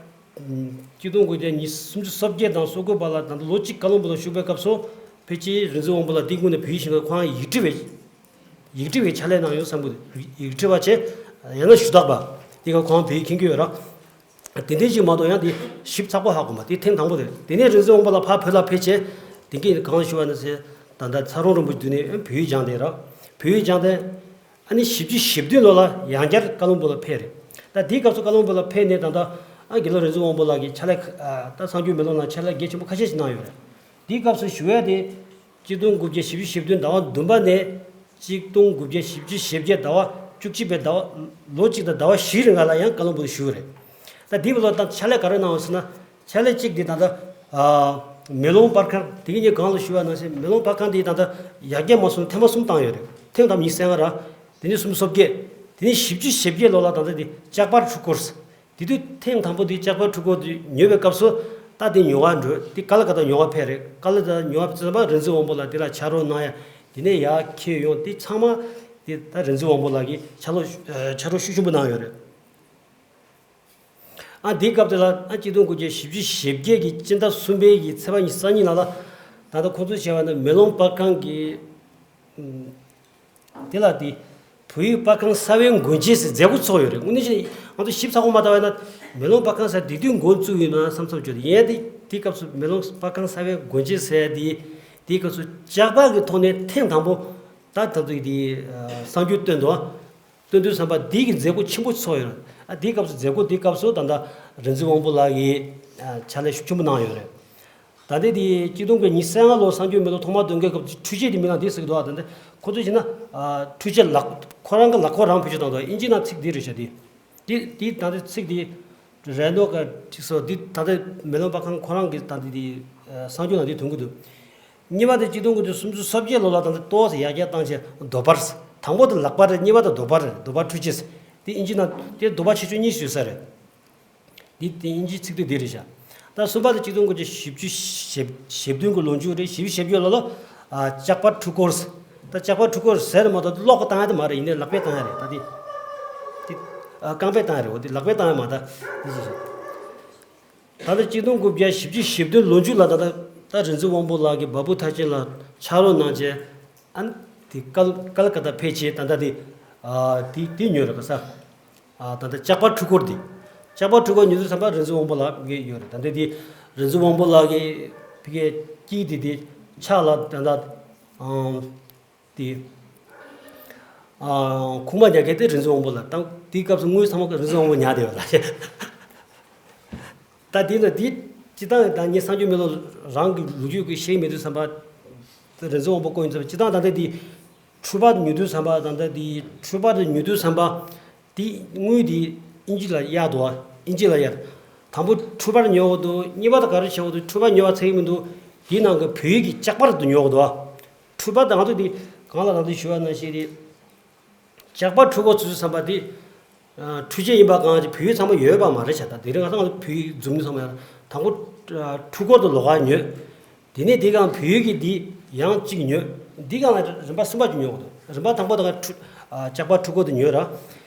གཅིག་སྟོང་དགུ་བརྒྱ་ཉི་ཤུ་སུམ་ཅུ་སོ་བརྒྱད་དང་སོ་དགུ་བར་ལ་ད་ལྟ་ལོ་གཅིག་བཀའ་བློན་པོ་ལ་བཞུགས་པའི་སྐབས་སུ་ཕལ་ཆེར་རིག་འཛིན་དབང་པོ་ལགས་དེའི་སྔོན་ནས་བོད་ཡིག་ཤེས་མཁན་ཁོང་ཡིག་འབྲི་བའི་ཡིག་འབྲི་བའི་ཕྱག་ལས་གནང་ཡོད་བསམ་གི་འདུག་ཡིག་འབྲི་བ་བྱས་ཡང་ན་ཞུ་དག་པ་དེ་ག་ཁོང་བོད་ཡིག་མཁྱེན་གྱི་ཡོད་ར། དེ་འདྲའི་ཞིག་མ་གཏོགས་ཡང་དེ་ཞིབ་ཚགས་པོ་ཧ་གོ་མ། དེ་ཐེངས་དང་པོ་རེད། དེ་ནས་རིག་འཛིན་དབང་པོ་ལགས་ཕར་བོད་ལ་ཕེབས་བྱས་དེང་གི་གང་ཞུ་བ་ན་ཟེར་ད་ལྟ་ཚ་རོང་རིན་པོ་ཆེ་དུས་ནས་བོད་ཡིག་སྦྱངས་ཏེ་ར། བོད་ཡིག་སྦྱངས་ཏེ་ཨ་ནི་བཞི་བཅུ་ཞེ་བདུན་ལོ་ལ་ཡང་བསྐྱར་བཀའ་བློན་པོ་ལ་ཕེབས་རེད། ད་དེའི་སྐབས་སུ་བཀའ་བློན་པོ་ལ་ཕེབས་ནས་ད་ལྟ་ཨ་དགེ་སློང་རིག་འཛིན་དབང་པོ་ལགས་ཀྱིས་ཕྱག་ལས་ད་གསང་སྤྱོད་མེ་ལོང་ནང་ཕྱག་ལས་གལ་ཆེན་པོ་ཁ་ཤས་ཤིག་གནང་ཡོད་རེད། དེའི་སྐབས་སུ་ཞུ་ཡ་དེ། གཅིག་སྟོང་དགུ་བརྒྱ་བཞི་བཅུ་ཞེ་བདུན་ཟླ་བ་བདུན་པ་ནས་གཅིག་སྟོང་དགུ་བརྒྱ་བཞི་བཅུ་ཞེ་བརྒྱད་ཟླ་བ་བཅུ་གཅིག་པའི་ཟླ་བ་ལོ་གཅིག་དང་ཟླ་བ་བཞིའི་རིང་ལ་ཡང་བཀའ་བློན་པོ་ཞུས་རེད། ད་འདི་བ་ལ་ད་ཕྱག་ལས་ག་རེ་གནང་བ་ཟེར་ན། ཕྱག་ལས་གཅིག་འདི་ད་ལྟ་མེ་ལོང་པར་ཁང་དེ་གི་ངས་གང་ལ་ཞུ་བ་ནང་བཞིན་མེ་ལོང་པར་ཁང་འདི་ད་ལྟ་ཡར་རྒྱས་མ་སོང་ཐེངས་མ་གསུམ་བཏང་ཡོད་རེད། ཐེངས་དང་ཉི་ཤུ་རྩ་ལྔ་ར། དེ་ནས་སུམ་ཅུ་སོ་བརྒྱད། དེ་ནས་བཞི་བཅུ་ཞེ་བརྒྱད་ལོ་ལ་ད་ལྟ་འདི་ལྕགས་པར་འཁྲུ་སྐོར། དེ་དུས་ཐེངས་དང་པོ་དེ་ལྕགས་པར་འཁྲུ་སྐོར་དེ་ཉོས་པའི་སྐབས་སུ་ད་དེ་ཉོ་བར་འགྲོ་དེ་ག་ལ་ག་ད་ཉོ་བར་ཕེབས་རེད། ག་ལ་ད་ཉོ་བར་ཕེབས་ཙམ་པ་རིག་འཛིན་དབང་པོ་ལགས་དེ་ལ་ཕྱག་རོགས་གནང་ཡ་དེ་ནས་ཡར་འཁྱེར་ཡོང་དེ་ཚང་མ་དེ་ད་རིག་འཛིན་དབང་པོ་ལགས་ཀྱིས་ཕྱག་ལོ་ཕྱག་རོགས་ཤུགས་ཆེན་པོ་གནང་ཡོད་རེད། ཨ་དེའི་སྐབས་དེ་ལ་ཨ་གཅིག་སྟོང་དགུ་བརྒྱ་བཞི་བཅུ་ཞེ་བརྒྱད་ཀྱི་སྤྱི་ཟླ་གསུམ་པའི་གི་ཚེས་པ་ཉི་ཤུ་རྩ་གཉིས་ནང་ལ་ད་ལྟ་ཁོང་ཚོས་བྱས་པ་ནི་མེ་ལོང་པར་ཁང་གི་དེ་ལ་དེ་བོད་ཡིག་པར་ཁང་གསར་བའི་མགོན་རྐྱེན་ཟེར་མཛད་སྒོ་ཚོགས་ཡོད་རེད། དངོས་གནས་ང་ཚོ་ཞིབ་ཚགས་པོ་མ་ལྟ་བས་ན་མེ་ལོང་པར་ཁང་ཟེར་དེ་དུས་འགོ་བཙུགས་ཡོད་ན་བསམ་བསམ་བྱུང་། ཡིན་ཡང་དེ་དེའི་སྐབས་སུ་མེ་ལོང་པར་ཁང་གསར་བའི་མགོན་རྐྱེན་ཟེར་དེ་དེའི་སྐབས་སུ་ལྕགས་པར་གྱི་ཐོག་ནས་ཐེངས་དང་པོ་ད་ད་དུས་དེ་གསར་འགྱུར་བཏོན་འདུག་སྟོན་དུས་བསམ་པ་འདི་གི་མཛད་སྒོ་ཆེན་པོ་ཚོགས་ཡོད། ཨ་འདིའི་སྐབས་སུ་མཛད་སྒོ་འདིའི་སྐབས་སུ་ད་ལྟ་རིག་འཛིན་དབང་པོ་ལགས་ཀྱིས་ཕྱག་ལས་ཤུགས་ཆེན་པོ་གནང་ཡོད་རེད། ད་ལྟའི་དེ་གཅིག་སྟོང་དགུ་བརྒྱ་ཉི་ཤུ་རྩ་ལྔ་ལོ་གསར་འགྱུར་མེ་ལོང་ཐོག་མར་འདོན་སྐབས་འཕྲུལ་ཆས་དེ་མི་ལ་འདི་ཟེར་གི་འདུག་ད་ལྟ་ཁོ་ཚོས་བྱས་ན་འཕྲུལ་ཆས་ལག་ཁོ་རང་གི་ལག་ཁོ་རང་བེད་སྤྱོད་བཏང་འདུག་ཨིན་ཇི་ནང་ཚིག་འདི་རེད་ཤག་འདི། འདི་འདི་ད་ལྟའི་ཚིག་འདི་རེ་ནོ་ག་ཅིག་སོ་འདི་ད་ལྟའི་མེ་ལོང་པར་ཁང་ཁོ་རང་གི་ད་ལྟའི་འདི་གསར་འགྱུར་ནང་འདི་ཐོན་གི་འདུག་གཉིས་པ་དེ་གཅིག་སྟོང་དགུ་བརྒྱ་སུམ་ཅུ་སོ་བརྒྱད་ལོ་ལ་ད་ལྟ་ཏོག་ཙམ་ཡར་རྒྱས་བཏང་བྱས་རྡོ་པར། དང་པོ་དེ་ལག་པར་རེད། གཉིས་པ་དེ་རྡོ་པར་རེད། རྡོ་པར་འཕྲུལ་ཆས། དེ་ཨིན་ཇི་ནང་དེ་རྡོ་པར་ཆེ་ཆུང་གཉིས་ཡོད་ས་རེད། འདི་དེ་ཨིན་ཇིའི་ཚིག་དོན་འདི་རེད་བཞག་ད་གསུམ་པ་དེ་གཅིག་སྟོང་དགུ་བརྒྱ་བཞི་བཅུ་ཞེ་བདུན་གྱི་ལོ་མཇུག་རེད། བཞི་བཅུ་ཞེ་བརྒྱད་ལོ་ལ་ཨ་ལྕགས་པར་འཕྲུལ་འཁོར། ད་ལྕགས་པར་འཕྲུལ་འཁོར་ཟེར་མ་གཏོགས་གློག་གིས་བཏང་ཡ་དེ་མ་རེད། ཡིན་ནའི་ལག་པས་བཏང་ཡ་རེད། ད་དེ་དེ་ཨ་རྐང་པས་བཏང་ཡ་རེད། འོ་དེ་ལག་པས་བཏང་ཡ་མ་ད་དེ་ཅི་ཞིག་ད་ལྟ་གཅིག་སྟོང་དགུ་བརྒྱ་བཞི་བཅུ་ཞེ་བདུན་ལོ་མཇུག་ལ་ད་ལྟ་ད་རིག་འཛིན་དབང་པོ་ལགས་ཀྱིས་བ་སྤུ་ཐང་ཆེན་ལ་ཕྱག་རོགས་གནང་བྱས་ཨ་ནི་དེ་ཀལ་ཀལ་ཀ་ཏ་ཕེབས་བྱས་ད་ལྟ་དེ་ཨ་དེ་དེ་ཉོས་རེད་ག་ས། ཨ་ད་ལྟ་ལྕགས་པར་འཕྲུལ་འཁོར་འདི། ལྕགས་པར་འཕྲུལ་འཁོར་ཉོ་དུས་ཙམ་པ་རིག་འཛིན་དབང་པོ་ལགས་ཀྱི་ཡོད་རེད། ད་ལྟ་དེ་རིག་འཛིན་དབང་པོ་ལགས་ཀྱི་ཕ་གིའི་དཀྱིལ་དེ་དེ་ཕྱག་ལ་ད་ལྟ་ཨང་དེ་ཨ་ཁུག་མ་ཉར་མཁན་དེ་རིག་འཛིན་དབང་པོ་ལགས་དང་དེའི་སྐབས་སུ་དངུལ་ཚང་མ་རིག་འཛིན་དབང་པོ་ཉར་བསྡད་ཡོད་ལ། ད་དེ་ན་དེ་སྤྱི་བཏང་ད་ངས་གསར་འགྱུར་མེ་ལོང་རང་གི་ལོ་རྒྱུས་ཀྱི་ཤེས་མེད་དུས་ཙམ་པ་རིག་འཛིན་དབང་པོ་བསྐོ་ཡིན་ཙམ་པ་སྤྱི་བཏང་ད་ལྟ་དེ་འཕྲུལ་པ་ཉོ་དུས་ཙམ་པ་ད་ལྟ་དེ་འཕྲུལ་པ་དེ་ཉོ་དུས་ཙམ་པ་དེ་དངུལ་དེ་ཨིན་ཇི་ལ་གཡར་འདུག་ཨིན་ཇི་ལ་གཡར། དང་པོ་འཕྲུལ་པར་ཉོ་དགོས་འདུག་གཉིས་པ་དེ་ག་རེ་བྱེད་དགོས་འདུག་འཕྲུལ་པ་ཉོ་བ་ཚད་ཀྱི་མི་འདུག་དེའི་ནང་གི་བོད་ཡིག་གི་ལྕགས་པར་དེ་ཉོ་དགོས་འདུག་འཕྲུལ་པ་དང་ང་ཚོ་དེ་གང་ལ་ང་ཚོ་ཞུ་བ་ནང་བཞིན་རེད། ལྕགས་པར་འཕྲུལ་འཁོར་ཚུད་ཚུད་བསམ་པ་དེ། ཨ་འཕྲུལ་ཆས་ཡིན་པ་གང་ཅི་བོད་ཡིག་ཚང་མ་ཡོད་པ་མ་རེད་བྱ། ད་དེ་རིང་ང་ཚང་བོད་ཡིག་འཛུབ་ནི་ཚང་མ་ཡོད། དང་པོ་ཨ་འཕྲུལ་འཁོར་དུ་ལོགས་ཀ་ཉོས། དེ་ནས་དེ་གང་བོད་ཡིག་གི་འདི་ཡང་གཅིག་ཉོས། འདི་གང་ལ་རིམ་པ་གསུམ་པ་ཅིག་ཉོ་དགོས་འདུག་རིམ་པ་དང་པོ་དང་འཕྲུལ་ཨ་ལྕགས་པར་འཕྲུལ་འཁོར་དུ་ཉོས་ར།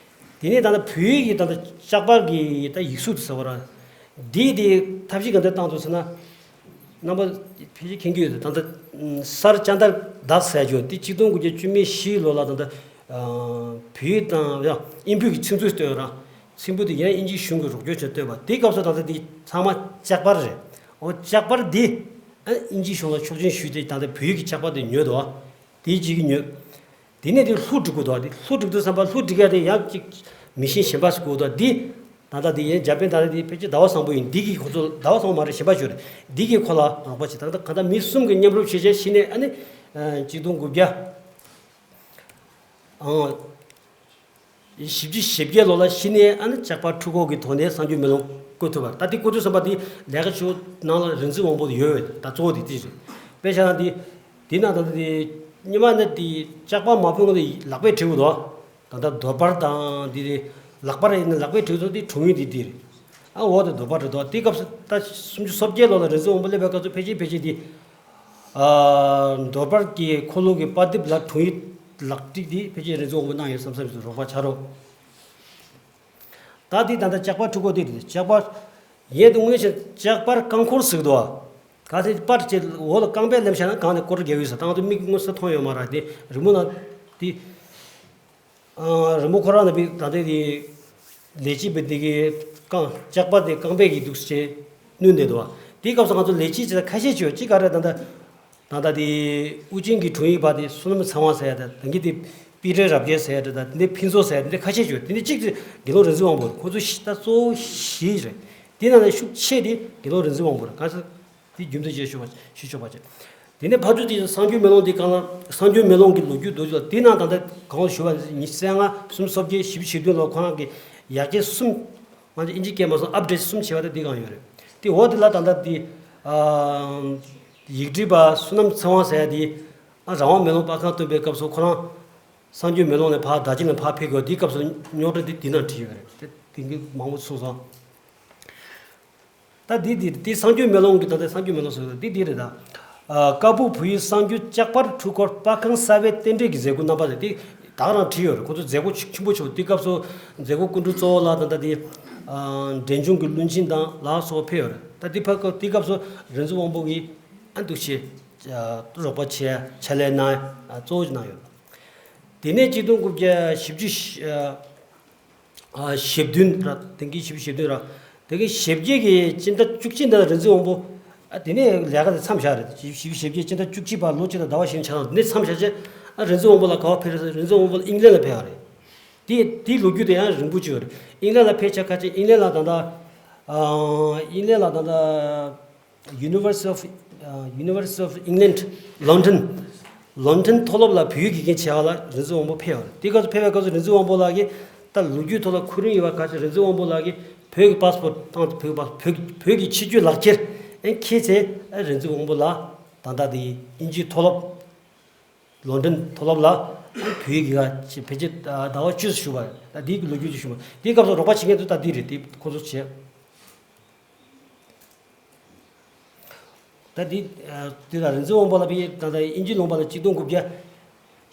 དེ་ནས་ད་ལྟ་བོད་ཡིག་གི་ད་ལྟ་ལྕགས་པར་གྱི་ད་ཡིག་གཟུགས་དུ་ཟེར་བ་ར། འདི་དེ་ཐབས་ཤེས་ག་འདྲ་བཏང་འདུག་ཟེར་ན། རྣམ་པ་ཕལ་ཆེར་མཁྱེན་གྱི་ཡོད། ད་ལྟ་སར་ཅན་དར་དཱས་ཟེར་རྒྱུ་དེ་གཅིག་སྟོང་དགུ་བརྒྱ་བཅུ་མེད་བཞི་ལོ་ལ་ད་ལྟ་བོད་ཡིག་དང་ཡང་དབྱིན་བོད་ཀྱི་ཚིག་མཛོད་བཏོན་ར། ཚིག་མཛོད་དེ་ཡང་དབྱིན་ཇིའི་གཞུང་གི་རོགས་སྐྱོར་བྱས་བཏོན་པ་དེའི་སྐབས་སུ་ད་ལྟ་དེ་ཚང་མ་ལྕགས་པར་རེད། འོ་ལྕགས་པར་འདི་ཨ་དབྱིན་ཇིའི་གཞུང་ལ་ཕྱོགས་སྐྱོན་ཞུས་ཏེ་ད་ལྟ་བོད་ཡིག་གི་ལྕགས་པར་དེ་ཉོས་འདུག་དེའི་གཅིག་གིས་ཉོས། དེ་ནས་དེ་ལྷུ་སྒྲིག་དགོས་འདུག་དེ་ལྷུ་སྒྲིག་དུས་ཙམ་པ་ལྷུ་སྒྲིག་ཡ་དེ་ཡང་གཅིག་མི་ཤེས་གཞན་པ་ཞིག་དགོས་འདུག་འདི་ད་ལྟ་དེ་ཡན་འཇར་པན་ད་ལྟ་དེ་ཕལ་ཆེར་ཟླ་བ་བཟང་པོ་ཡིན། འདི་གི་ཁོ་ཚོ་ཟླ་བ་བཟང་པོ་མ་རེད། གཞན་པ་ཞིག་རེད། འདི་གི་ཁོ་ལ་རོགས་པ་བྱེད། ད་ལྟ་གང་ལྟར་མི་གསུམ་གྱིས་མཉམ་རུབ་བྱས་བྱས་གཞི་ནས་ཨ་ནི་གཅིག་སྟོང་དགུ་བརྒྱ་ཨང་བཞི་བཅུ་ཞེ་བརྒྱད་ལོ་ལ་གཞི་ནས་ཨ་ནི་ལྕགས་པར་འཕྲུལ་འཁོར་གྱི་ཐོག་ནས་གསར་འགྱུར་མེ་ལོང་བཀོད་ཐུབ་པ། ད་དེ་བཀོད་དུས་ཙམ་པ་དེ་ལས་ཀ་ཞུ་ནང་ལ་རིག་འཛིན་དབང་པོ་ཡོད། ད་གཙོ་བོ་དེ་དེ་རེད། དཔེ་བཞག་ན་དེ་དེ་ནང་ད་ལྟ་དེ་སྔོན་མ་ནི་དེ་ལྕགས་པར་མ་ཕུད་སྔོན་དུ་ལག་པས་བྲིས་དགོས་འདུག་ད་ལྟ་རྡོ་པར་དང་དེ་རེད། ལག་པར་ཡིན་ན་ལག་པས་བྲིས་དགོས་འདུག་དེ་དྲུང་ཡིག་དེ་དེ་རེད། ཨ་འོ་དེ་རྡོ་པར་རེད་འདུག་དེ་སྐབས་སུ་ད་སུམ་ཅུ་སོ་བརྒྱད་ལོ་ལ་རིག་འཛིན་དབང་པོ་སླེབས་པའི་སྐབས་སུ་ཕལ་ཆེར་དེ་ཨ་རྡོ་པར་གྱི་འཁོར་ལོ་གི་པར་དེབ་ལ་དྲུང་ཡིག་ལག་བྲིས་དེ་ཕལ་ཆེར་རིག་འཛིན་དབང་པོ་གནང་ཡོད་བསམ་བསམ་ཞིག་རོགས་པ་ཆ་རོགས། ད་འདི་ད་ལྟ་ལྕགས་པར་འཕྲུལ་འཁོར་འདི་རེད། ལྕགས་པར་ཡས་དེ་དངོས་གནས་བྱས་ལྕགས་པར་རྐང་འཁོར་ཟེར་གི་འདུག་ག་ག་ཚད་པར་བཅས་འོག་ལ་རྐང་པས་ལེན་བྱས་ན་གང་ནས་སྐོར་རྒྱག་ཡོད་ས། ད་ང་ཚོ་མིག་མངོན་སུམ་མཐོང་ཡོད་མ་རེད། དེ་རི་མོ་ནང་དེ་ཨ་རི་མོ་ཁོ་རང་ནང་བི་ད་ལྟ་དེ་ལས་བྱེད་པའི་འདི་གའི་རྐང་ལྕགས་པར་དེ་རྐང་པས་ཀྱི་འདུག་ཅེས་བསྣུན་བསྡད་འདུག་དེའི་སྐབས་སུ་ང་ཚོ་ལས་བྱེད་ཅེས་ཁ་ཤས་ཅིག་ཡོད། གཅིག་ག་རེ་ད་ལྟ། ད་ལྟ་དེ་དབུ་ཅན་གྱི་དྲུང་ཡིག་པ་དེ་བསོད་ནམས་ཚེ་དབང་ཟེར་ཡ་དེ། ད་གིན་དེ་པི་ཏྲ་རབ་རྒྱས་ཟེར་ཡ་དེ། ད་དེ་ཕུན་ཚོགས་ཟེར་ཡ་དེ། འདི་ཁ་ཤས་ཅིག་ཡོད། དེ་ནས་གཅིག་དེ་དགེ་སློང་རིག་འཛིན་དབང་པོ། ཁོ་ཚོ་ད་གཙོ་བོ་བཞི་རེད། དེ་ནང་ནས་ཤུགས་ཆེ་དེ་དགེ་སློང་རིག་འཛིན་དབང་པོ་རེད། ག་ཚོད་དེ་རྒྱུ་མཚན་ཅིག་ཞུ་བ་ཞུ་ཆོག་པ་བྱས། དེ་ནས་ཕར་ཚུར་དེ་གསར་འགྱུར་མེ་ལོང་དེ་གང་ལ་གསར་འགྱུར་མེ་ལོང་གི་ལོ་རྒྱུས་རྡོ་རྗེ་ལ་དེ་ནང་ད་ལྟ་གང་ཞུ་བ་ཉི་ཤུ་རྩ་ལྔ་སུམ་ཅུ་སོ་བརྒྱད་བཞི་བཅུ་ཞེ་བདུན་ལོ་ཁོ་རང་གི་ཡར་རྒྱས་གསུམ། ང་ཚོ་ཨིན་ཇི་སྐད་མ་སོང་ཨབ་ཌེཊ་གསུམ་བྱས་པ་དེ་འདི་གང་ཡོད་རེད། དེ་འོག་དེ་ལ་ད་ལྟ་དེ་ཨ་ཡིག་སྒྲིག་པ་བསོད་ནམས་ཚེ་དབང་ཟེར་ཡ་དེ་ཨ་རང་དབང་མེ་ལོང་པར་ཁང་བཏོན་པའི་སྐབས་སུ་ཁོ་རང་གསར་འགྱུར་མེ་ལོང་ནས་ཕར་རྡོ་རྗེ་ལ་ཕར་ཕེབས་དགོས། དེའི་སྐབས་སུ་རྙོག་དྲ་དེ་དེ་ནང་བྲིས་ཡོད་རེད། དེ་དེང་གི་མང་པོ་གསུངས་སོང་། ད་འདི་འདི་འདི་གསར་འགྱུར་མེ་ལོང་གི་ད་ལྟ་གསར་འགྱུར་མེ་ལོང་ཟེར་བ་འདི་འདི་རེད་ད། ཨ་ཀ་སྦུག་བོད་ཡིག་གསར་འགྱུར་ལྕགས་པར་འཕྲུལ་འཁོར་པར་ཁང་གསར་པའི་རྟེན་འབྲེལ་གྱི་མཛད་སྒོ་རྣམ་པ་རེད། དེ་ད་ག་རང་བྲིས་ཡོད་རེད། ཁོ་ཚོ་མཛད་སྒོ་ཆེན་པོ་ཆེ་བོ། དེ་སྐབས་སུ་མཛད་སྒོ་སྐུ་མགྲོན་གཙོ་བོ་ལ་ད་ལྟ་དེ་ཨ་འབྲས་ལྗོངས་ཀྱི་བློན་ཆེན་དང་ལ་སོགས་ཕེབས་ཡོད་རེད། ད་དེ་ཕར་སྐབས་དེ་སྐབས་སུ་རིག་འཛིན་དབང་པོ་གིས་ཨ་འདུག་བྱས་ཨ་རོགས་པ་བྱས་ཕྱག་ལས་གནང་ཨ་གཙོ་བོ་གནང་ཡོད། དེ་ནས་གཅིག་སྟོང་དགུ་བརྒྱ་བཞི་བཅུ་ཞེ་ཨ་ཞེ་བདུན་ར། དེང་གི་བཞི་བཅུ་ཞེ་བདུན་ར། དེང་གི་ཞེ་བརྒྱད་ཀྱི་སྤྱི་ཟླ་བཅུ་གཅིག་ནང་རིག་འཛིན་དབང་པོ་ཨ་དེ་ནས་ལས་ཀ་དེ་མཚམས་བཞག་རེད། བཞི་བཅུ་ཞེ་བརྒྱད་སྤྱི་ཟླ་བཅུ་གཅིག་པ་ལོ་གཅིག་དང་ཟླ་བ་བཞི་ཆགས་ནས་མཚམས་བཞག་རྗེས་ཨ་རིག་འཛིན་དབང་པོ་ལ་ག་པར་ཕེབས་རེད། རིག་འཛིན་དབང་པོ་ལ་ཨིང་ལན་ལ་ཕེབས་པ་རེད། དེ་དེའི་ལོ་རྒྱུས་དེ་ཡང་རིང་པོ་ཅིག་ཡོད་རེད། ཨིང་ལན་ལ་ཕེབས་ཆ་ཁ་ཅིག་ཨིང་ལན་ལ་ད་ལྟ་ཨ་ཨིང་ལན་ལ་ད་ལྟ་University of University of England London London མཐོ་སློབ་ལ་བོད་ཡིག་དགེ་རྒན་བྱས་པ་ལ་རིག་འཛིན་དབང་པོ་ཕེབས་པ་རེད། དེ་སྐབས་སུ་ཕེབས་པའི་སྐབས་སུ་རིག་འཛིན་དབང་པོ་ལགས་ཀྱིས་ད་ལོ་རྒྱུས་ཐོག་ལ་ཁུ་རིམ་ཡོད་པ་ག་ཚོད་རིག་འཛིན་དབང་པོ་ལགས་ཀྱིས་བོད་ཀྱི་པ་སི་པོར་བཏང་སྟེ་བོད་ཀྱི་པ་སི་པོར་བོད་ཀྱི་བོད་ཀྱི་ཆེད་སྤྱོད་ལག་ཁྱེར་ཨེ་འཁྱེར་ཚེ་ཨེ་རིག་འཛིན་དབང་པོ་ལགས་ད་ལྟ་དེ་དབྱིན་ཇིའི་མཐོ་སློབ་ལོན་ཌོན་མཐོ་སློབ་ལ་བོད་ཡིག་གི་ཕལ་ཆེར་ཟླ་བ་བཅུ་ཞུ་བ་རེད། ད་འདིའི་ལོ་རྒྱུས་ཅིག་ཞུ་བ་འདིའི་སྐབས་སུ་རོགས་པ་བྱེད་མཁན་དུ་ད་འདི་རེད། དེ་ཁོ་ཚོ་བྱས། ད་འདི་འདི་ལ་རིག་འཛིན་དབང་པོ་ལགས་ཕ་གིར་ད་ལྟ་དབྱིན་ཇི་ལུང་པ་ལ་གཅིག་སྟོང་དགུ་བརྒྱ་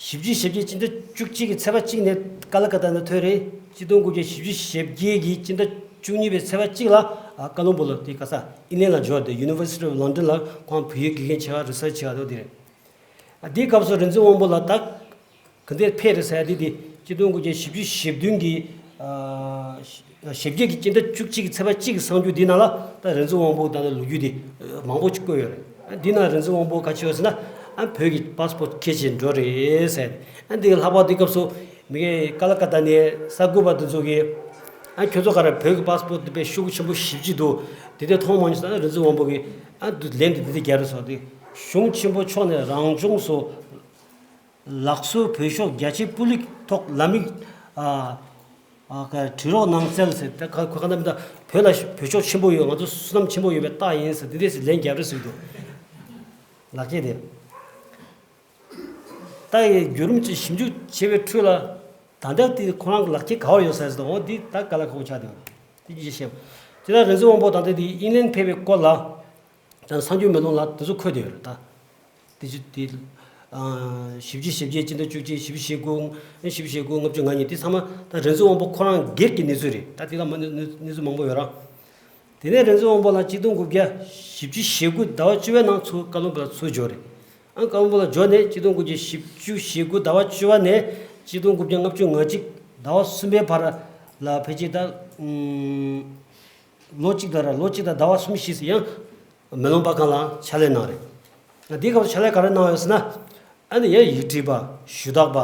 བཞི་བཅུ་ཞེ་བརྒྱད་སྤྱི་ཟླ་བཅུ་གཅིག་གི་ཚེས་པ་གཅིག་ནས་ཀ་ལ་ཀ་ཏ་ནས་ཐོན་རེད། གཅིག་སྟོང་དགུ་བརྒྱ་བཞི་བཅུ་ཞེ་བརྒྱད་ཀྱི་སྤྱི་ཟླ་བཅུ་གཉིས་པའི་ཚེས་པ་གཅིག་ལ་ཀ་ལོན་སྦུག་ལ་དེ་ག་ས་ཨིན་ལན་ལ་འབྱོར་ཏེ་University of London ལ་ཁོང་བོད་ཡིག་དགེ་རྒན་བྱེད་པ་རི་སར་ཆི་བྱེད་པ་དེ་རེད། འདིའི་སྐབས་སུ་རིག་འཛིན་དབང་པོ་ལགས་ད་ག་འདྲས་ཕེབས་རེད་ཟེར་ཡ་དེ་དེ་གཅིག་སྟོང་དགུ་བརྒྱ་བཞི་བཅུ་ཞེ་བདུན་གྱི་ཞེ་བརྒྱད་ཀྱི་སྤྱི་ཟླ་བཅུ་གཅིག་གི་ཚེས་པ་གཅིག་གི་གསར་འགྱུར་འདི་ནང་ལ་ད་རིག་འཛིན་དབང་པོ་ད་ལྟ་ལོ་རྒྱུས་དེ་མང་པོ་ཅིག་བཀོད་ཡོད་རེད། འདི་ནང་རིག་འཛིན་དབང་པོ་ག་ཅི་ཡོད་ཟེར་ན་བོད་ཀྱི་པ་སི་པོར་ཁྱེར་བྱས་འགྲོ་རེད་ཟེར། འདི་གི་ལྷག་པར་འདི་སྐབས་སུ་མི་ཀ་ལ་ཀ་ཏ་ནས་གསར་འགོད་པ་དེ་ཚོ་གིས་ཁྱོད་ཚོ་ག་རེ་བོད་ཀྱི་པ་སི་པོར་འདི་དཔེ་ཤུགས་ཆེན་པོ་ཞེ་པོ་ཅིག་འདུག་དེ་འདྲ་མཐོང་མ་མྱོང་ཟེར་ན་རིག་འཛིན་དབང་པོ་གིས་ལན་དེ་འདི་འདྲ་རྒྱག་རེད་ཟེར་བ་དེ། གཞུང་ཆེན་པོ་མཆོག་ནས་རང་སྦྱོང་སོགས། ལག་སོར་བོད་ཤོག་རྒྱ་ཆེ་པུ་ལིག་ཐོག་ལམ་ཡིག་ཨ་ཨ་ཀ་བྲི་རོགས་གནང་གསལ་ཟེར། ད་ཁ་ཁ་ཁ་ན་མི་ད་བོད་ལ་བོད་ཤོག་ཆེན་པོ་ཡོད། ང་ཚོ་བསོད་ནམས་ཆེན་པོ་ཡོད་པའི་རྟགས་ཡིན་ཟེར་དེ་འདྲས་ཟེར་ལན་རྒྱབ་རེས་ཟེར་གི་འདུག་ལག་ཁྱེར་དེ། ད་ཡི་བརྒྱུད་རིམ་གྱི་ཞིབ་འཇུག་བྱས་པའི་ཁྲོད་ལ་ད་ལྟ་དེ་ཁོ་རང་གི་ལག་ཁྱེར་ག་བར་ཡོད་ཟེར་ཟེར། འོ་འདི་ད་ག་ལ་ཁག་པོ་ཆགས་བསྡད་ཡོད་རེད། དེ་ཅི་བཤད། དེ་ལ་རིག་འཛིན་དབང་པོ་ད་ལྟ་དེ་ཨིན་ལན་ཕེབས་པའི་སྐོར་ལ། ད་གསར་འགྱུར་མེ་ལོང་ལ་དེ་ཚོ་འཁོད་བསྡད་ཡོད་རེད་ད། དེ་ཅི་དེ། ཞེ་བརྒྱད་ཞེ་བརྒྱད་སྤྱི་ཟླ་བཅུ་གཅིག་ཞེ་བརྒྱད་ཞེ་དགུ། ཞེ་བརྒྱད་ཞེ་དགུ་ལྔ་བཅུ་ང་གཉིས་དེ་ཚང་མ་ད་རིག་འཛིན་དབང་པོ་ཁོ་རང་སྒེར་གྱི་གནས་ཚུལ་རེད། ད་དེ་ལ་མ་གནས་གནས་ཚུལ་མང་པོ་ཡོད་ར། དེ་ནས་རིག་འཛིན་དབང་པོ་ལ་གཅིག་སྟོང་དགུ་བརྒྱ་ཞེ་བརྒྱད་ཞེ་དགུ་ཟླ་བ་བཅུ་པའི་ནང་ཚུར་ཀ་ལོན་སྦུག་ལ་ཚུར་འབྱོར་རེད། ཨང་ཀ་ལོན་སྦུག་ལ་འབྱོར་ནས་གཅིག་སྟོང་དགུ་བརྒྱ་ཞེ་བརྒྱད་ཞེ་དགུ་ཟླ་བ་བཅུ་པ་ནས་གཅིག་སྟོང་དགུ་བརྒྱ་ལྔ་བཅུ་ང་གཅིག་ཟླ་བ་གསུམ་པའི་བར་ལ་ཕལ་ཆེར་ད་ལོ་གཅིག་དང་ར་ལོ་གཅིག་དང་ཟླ་བ་གསུམ་བཞི་ཟེར་ཡང་མེ་ལོང་པར་ཁང་ལ་ཕྱག་ལས་གནང་རེད། དེའི་སྐབས་སུ་ཕྱག་ལས་ག་རེ་གནང་ཡོད་ཟེར་ན། ཨ་ནི་ཡང་ཡིག་བྲིས་པ། ཞུ་དག་པ།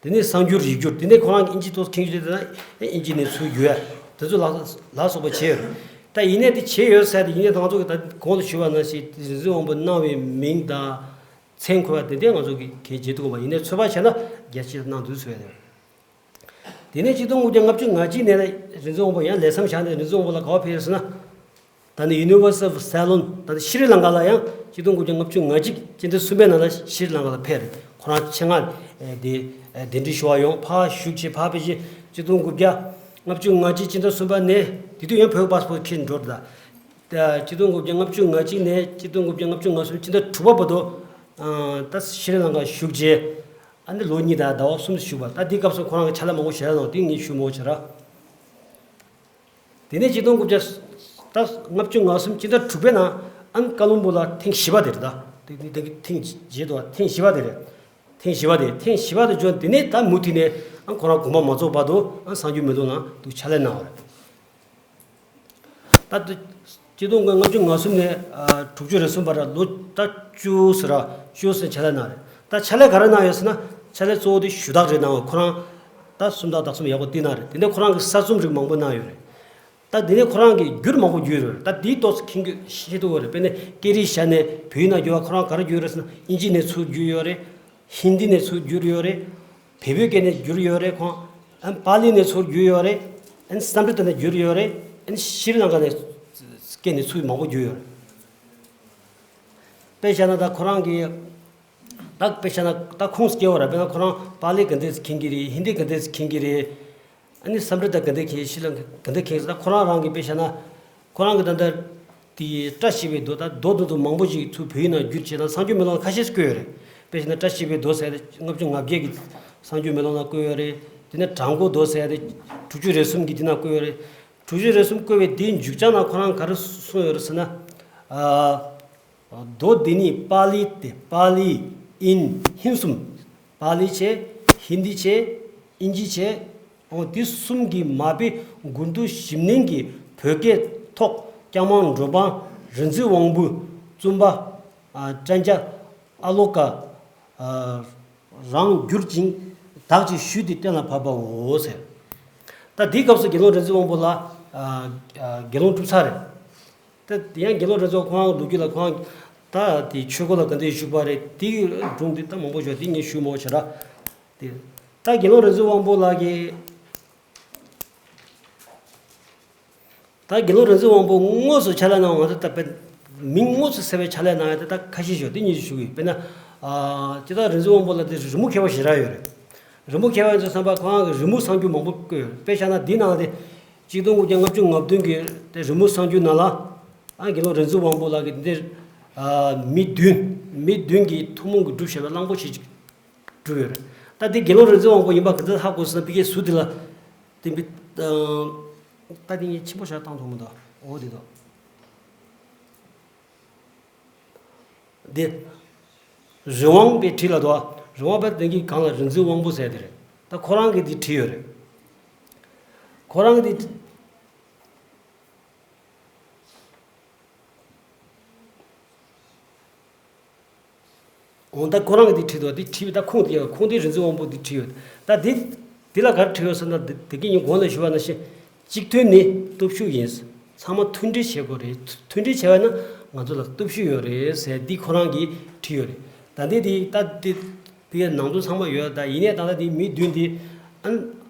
དེ་ནས་གསར་འགྱུར་ཡིག་སྒྱུར། དེ་ནས་ཁོ་རང་གི་ཨིན་ཇི་ཏོག་ཙམ་མཁྱེན་རྒྱུ་དེ་ན་ཨིན་ཇི་ནས་ཚུར་བསྒྱུར་ཡ་དེ་ཚོ་ལ་ལ་སོགས་པ་བྱས་ཡོད་རེད། ད་ཡིན་ནའི་དེ་བྱས་ཡོད་ཟེར་ཏེ་ཡིན་ནའི་ང་ཚོ་གི་ད་གོང་དུ་ཞུས་པ་ནང་བཞིན་དེ་རིག་འཛིན་དབང་པོ་གནང་བའི་མིང་དང་མཚན་འཁོད་པ་དེ་འདྲ་ང་ཚོ་གི་གལ་ཆེ་འདུག་པ། ཡིན་ནའི་ཚོད་དཔག་བྱས་ན་རྒྱ་ཆེ་གནང་འདུག་ཟེར་བས། དེ་ནས་གཅིག་སྟོང་དགུ་བརྒྱ་ལྔ་བཅུ་ང་གཅིག་ནས་རིག་འཛིན་དབང་པོ་ཡང་ལས་མཚམས་བཞག་ནས་རིག་འཛིན་དབང་པོ་ལ་ག་པར་ཕེབས་ཟེར་ན། ད་ནི་University of Ceylon ད་ནི་ཤྲི་ལང་ཀ་ལ་ཡང་གཅིག་སྟོང་དགུ་བརྒྱ་ལྔ་བཅུ་ང་གཅིག་སྤྱི་ཟླ་གསུམ་པའི་ནང་ལ་ཤྲི་ལང་ཀ་ལ་ཕེབས་རེད། ཁོ་རང་ཆེད་མངགས་དེ་གདན་འདྲེན་ཞུ་བ་ཡོང་ཕར་བཞུགས་བྱས་ཕར་ཕེབས་བྱས་གཅིག་སྟོང་དགུ་བརྒྱ་ལྔ་བཅུ་ང་གཅིག་སྤྱི་ཟླ་གསུམ་པ་ནས་དེ་དུས་ཡང་བོད་པ་སི་པོར་ཁྱེར་འགྲོ་རེད་ད། གཅིག་སྟོང་དགུ་བརྒྱ་ལྔ་བཅུ་ང་གཅིག་ནས་གཅིག་སྟོང་དགུ་བརྒྱ་ལྔ་བཅུ་ང་གསུམ་སྤྱི་ཟླ་དྲུག་པ་བར་དུ་ད་ཤྲི་ལང་ཀ་བཞུགས་བྱས། ཨ་ནི་ལོ་གཉིས་དང་ཟླ་བ་གསུམ་བཞུགས་པ། ད་འདི་སྐབས་སུ་ཁོ་རང་གི་ཕྱག་ལས་མང་པོ་བྱས་ར་ནོ་དེ་ངས་ཞུ་མོ་བྱེད་ར། དེ་ནས་གཅིག་སྟོང་དགུ་བརྒྱ་ད་ལྔ་བཅུ་ང་གསུམ་སྤྱི་ཟླ་དྲུག་པའི་ནང་ཨ་ནི་ཀ་ལོན་སྦུག་ལ་ཐེངས་བཞི་པ་དེ་རེད་ད། དེ་དེ་ཐེངས་བརྗེད་འདུག་ཐེངས་བཞི་པ་དེ་རེད། ཐེངས་བཞི་པ་དེ་ཐེངས་བཞི་པ་དེ་འབྱོར། དེ་ནས་ད་མུ་མཐུད་ནས་ཨ་ཁོ་རང་དགོངས་པ་མ་རྫོགས་བར་དུ་ཨ་གསར་འགྱུར་མེ་ལོང་ནང་དུ་ཕྱག་ལས་གནང་བ་རེད། ད་ལྟ་སྤྱི་ལོ་ལྔ་བཅུ་ང་གསུམ་ནས་དྲུག་ཅུ་རེ་གསུམ་བར་ལོ་ཟླ་བཅུ་ཟེར་ར་བཅུ་ཟེར་ཕྱག་ལས་གནང་རེད། ད་ཕྱག་ལས་ག་རེ་གནང་ཡོད་ཟེར་ན་ཕྱག་ལས་གཙོ་བོ་དེ་ཞུ་དག་རེ་གནང་བ། ཁོ་རང་ད་སུམ་རྟགས་དག་གསུམ་ཡག་པོ་བཏིང་གནང་རེད། དེ་ནས་ཁོ་རང་གི་གསར་རྩོམ་རིགས་མང་པོ་གནང་ཡོད་རེད། ད་དེ་ནས་ཁོ་རང་གིས་བསྒྱུར་མང་པོ་བསྒྱུར་ཡོད་རེད། ད་དེའི་ཏོག་ཙམ་མཁྱེན་གྱི་ཤེས་ཐུབ་ཡོད་རེད། དཔེར་ན་སྐད་རིགས་བཞག་ནས་བོད་ཡིག་ནང་བསྒྱུར་བ་ཁོ་རང་ག་རེ་བསྒྱུར་ཡོད་རེད་ཟེར་ན་ཨིན་ཇི་ནས་ཚུར་བསྒྱུར་ཡོད་རེད། ཧིན་དི་ནས་ཚུར་བསྒྱུར་ཡོད་རེད། བལ་པོའི་སྐད་ནས་བསྒྱུར་ཡོད་རེད་ཁོང་། ཨན་པཱ་ལི་ནས་ཚུར་བསྒྱུར་ཡོད་རེད། ཨན་སཾ་སྐྲི་ཏ་ནས་བསྒྱུར་ཡོད་རེད། ཨན་ཤྲི་ལང་ཀ་ནས་སྐད་ནས་ཚུར་མང་པོ་བསྒྱུར་ཡོད་རེད། དཔེ་བཞག་ན་ད་ཁོ་རང་གི་ད་དཔེ་བཞག་ན་ད་ཁོང་སྐྱེ་བོ་ར། དཔེར་ན་ཁོ་རང་པཱ་ལི་ག་འདྲས་མཁྱེན་གྱི་རེད། ཧིན་དི་ག་འདྲས་མཁྱེན་གྱི་རེད། ཨ་ནི་སཾ་སྐྲི་ཏ་ག་འདྲས་མཁྱེན། ཤྲི་ལང་ཀ་ག་འདྲས་མཁྱེན་ཟེར། ད་ཁོ་རང་རང་གི་དཔེ་བཞག་ན་ཁོ་རང་གི་ད་ལྟ་དེ་བཀྲ་ཤིས་པའི་མདོ། ད་མདོ་དེ་ཚོ་མང་པོ་ཞིག་ཚུར་བོད་ཡིག་ནང་བསྒྱུར་བྱས་ན་གསར་འགྱུར་མེ་ལོང་ཁ་ཤས་བཀོད་ཡོད་རེད། དཔེ་བཞག་ན་བཀྲ་ཤིས་པའི་མདོ་ཟེར་ཏེ་ལྔ་བཅུ་ང་བརྒྱད་ཀྱི་གསར་འགྱུར་མེ་ལོང་ནང་བཀོད་ཡོད་རེད། དེ་ནས་བྲག་འགོ་མདོ་ཟེར་ཏེ་དྲུག་ཅུ་རེ་གསུམ་གྱི་དེ་ནང་བཀོད་ཡོད་རེད། དྲུག་ཅུ་རེ་གསུམ་བཀོད་པའི་དེའི་མཇུག་བྱང་ནང་ཁོ་རང་ག་རེ་གསུངས་ཡོད་རེད་ཟེར་ན། ཨ། མདོ་འདི་ཉིད་པཱ་ལི་སྟེ། པཱ་ལི་ཨིན་ཧིན་གསུམ། པཱ་ལི་བྱས། ཧིན་དི་བྱས། ཨིན་ཇི་བྱས། འོ་འདི་གསུམ་གྱི་མ་དཔེ་མགུར་མདོ་ཞིབ་གནོན་གྱི་བོད་སྐད་ཐོག་སྐྱག་མང་སྒྲོལ་མ་རིག་འཛིན་དབང་པོའི་བཙུན་པ་ཨ་ཀྲན་ཇ་ཨ་ལོ་ཀ་ཨ་རང་བསྒྱུར་ཅིང་དག་ཅིང་ཞུས་ཏེ་གཏན་ལ་ཕབ་པའོ་ཟེར། ད་འདིའི་སྐབས་སུ་དགེ་སློང་རིག་འཛིན་དབང་པོ་ལ་ཨ་ཨ་དགེ་སློང་གྲུབ་ཚར་རེད། ད་དེ་ཡང་དགེ་སློང་རིག་འཛིན་ཁོང་ལོ་རྒྱུས་ལ་ཁོང་ ད་དེ་ཆོས་སྒོ་ལ་ག་འདྲ་ཞུགས་པ་རེད། དེ་སྒྲུང་དེ་ད་མང་པོ་ཞིག་དེ་ངས་ཞུ་མ་བྱ་ར། དེ་ད་དགེ་སློང་རིག་འཛིན་དབང་པོ་ལགས་ཀྱིས། ད་དགེ་སློང་རིག་འཛིན་དབང་པོ་དངོས་སུ་ཕྱག་ལས་གནང་བ་ད་ལྟ་དཔེ་མིང་དངོས་སུ་གསལ་བའི་ཕྱག་ལས་གནང་ཡ་དེ་ད་ཁ་ཤས་ཤིག་དེ་ཉིད་ཞུ་གི་ཡོད། དཔེར་ན། ཨ། སྤྱིར་བཏང་རིག་འཛིན་དབང་པོ་ལགས་དེ་རི་མོ་མཁས་པ་ཞེ་དྲག་ཡོད་རེད། རི་མོ་མཁས་པ་ཡིན་ཙང་བསམ་པ་ཁོ་རང་གི་རི་མོ་གསར་འགྱུར་མང་པོ་བཀོད་ཡོད། དཔེ་བཞག་ན་འདི་ནང་དེ་གཅིག་སྟོང་དགུ་བརྒྱ་ལྔ་བཅུ་ང་བདུན་གྱི་དེ་རི་མོ་གསར་འགྱུར་ནང་ལ། ཨ། དགེ་སློང་རིག་འཛིན་དབང་པོ་ལགས་ཀྱིས་འདི། ཨ། མི་བདུན། མི་བདུན་གྱིས་ཐུན་མོང་གི་སྒྲུབ་བྱ་བའི་གླང་པོ་ཆེ་གཅིག་སྒྲུབ་ཡོད་རེད། ད་འདི་དགེ་སློང་རིག་འཛིན་དབང་པོ་ཡིན་པ་ག་ཚོད་ཧ་གོ་སོང་ན། ཕ་གིའི་ཟུར་དེ་ལ། དེ་འདི། ད་འདི་ངས་ཆེན་པོ་ཞིག་བཏང་ཐུབ་མི་འདུག་འོ་འདི་འདུག་འདི། རི་དབང་པའི་བྲིས་ལ་འདུག་རི་དབང་པའི་དོན་གྱི་སྒང་ལ་རིག་འཛིན་དབང་པོ་ཟེར་དེ་རེད། ད་ཁོ་རང་གིས་འདི་བྲིས་ཡོད་རེད། ཁོ་རང་གིས་འདི། འོ་ད་ཁོ་རང་གིས་འདི་བྲིས་འདུག་འདི་བྲིས་པའི་ད་ཁུངས་དེ་ཡང་ཁུངས་དེ་རིག་འཛིན་དབང་པོ་འདི་བྲིས་ཡོད། ད་འདི་འདི་ལ་ག་རེ་བྲིས་ཡོད་ཟེར་ན། འདི་འདི་གི་ངས་གོང་ལ་ཞུས་པ་ནང་བཞིན། གཅིག་མཐུན་ནི་སྟོབས་ཤུགས་ཡིན། ཚང་མ་མཐུན་སྒྲིལ་བྱེད་དགོས་རེད། མཐུན་སྒྲིལ་བྱས་པ་ན་ང་ཚོ་ལ་སྟོབས་ཤུགས་ཡོད་རེད་ཟེར་འདི་ཁོ་རང་གིས་བྲིས་ཡོད་རེད། ད་འདི་འདི་ད་འདི་འདི་ནང་དོན་ཚང་མ་ཡོད། ད་ཡིན་ནའི་ད་ལྟ་འདི་མི་བདུན་འདི་ཨན།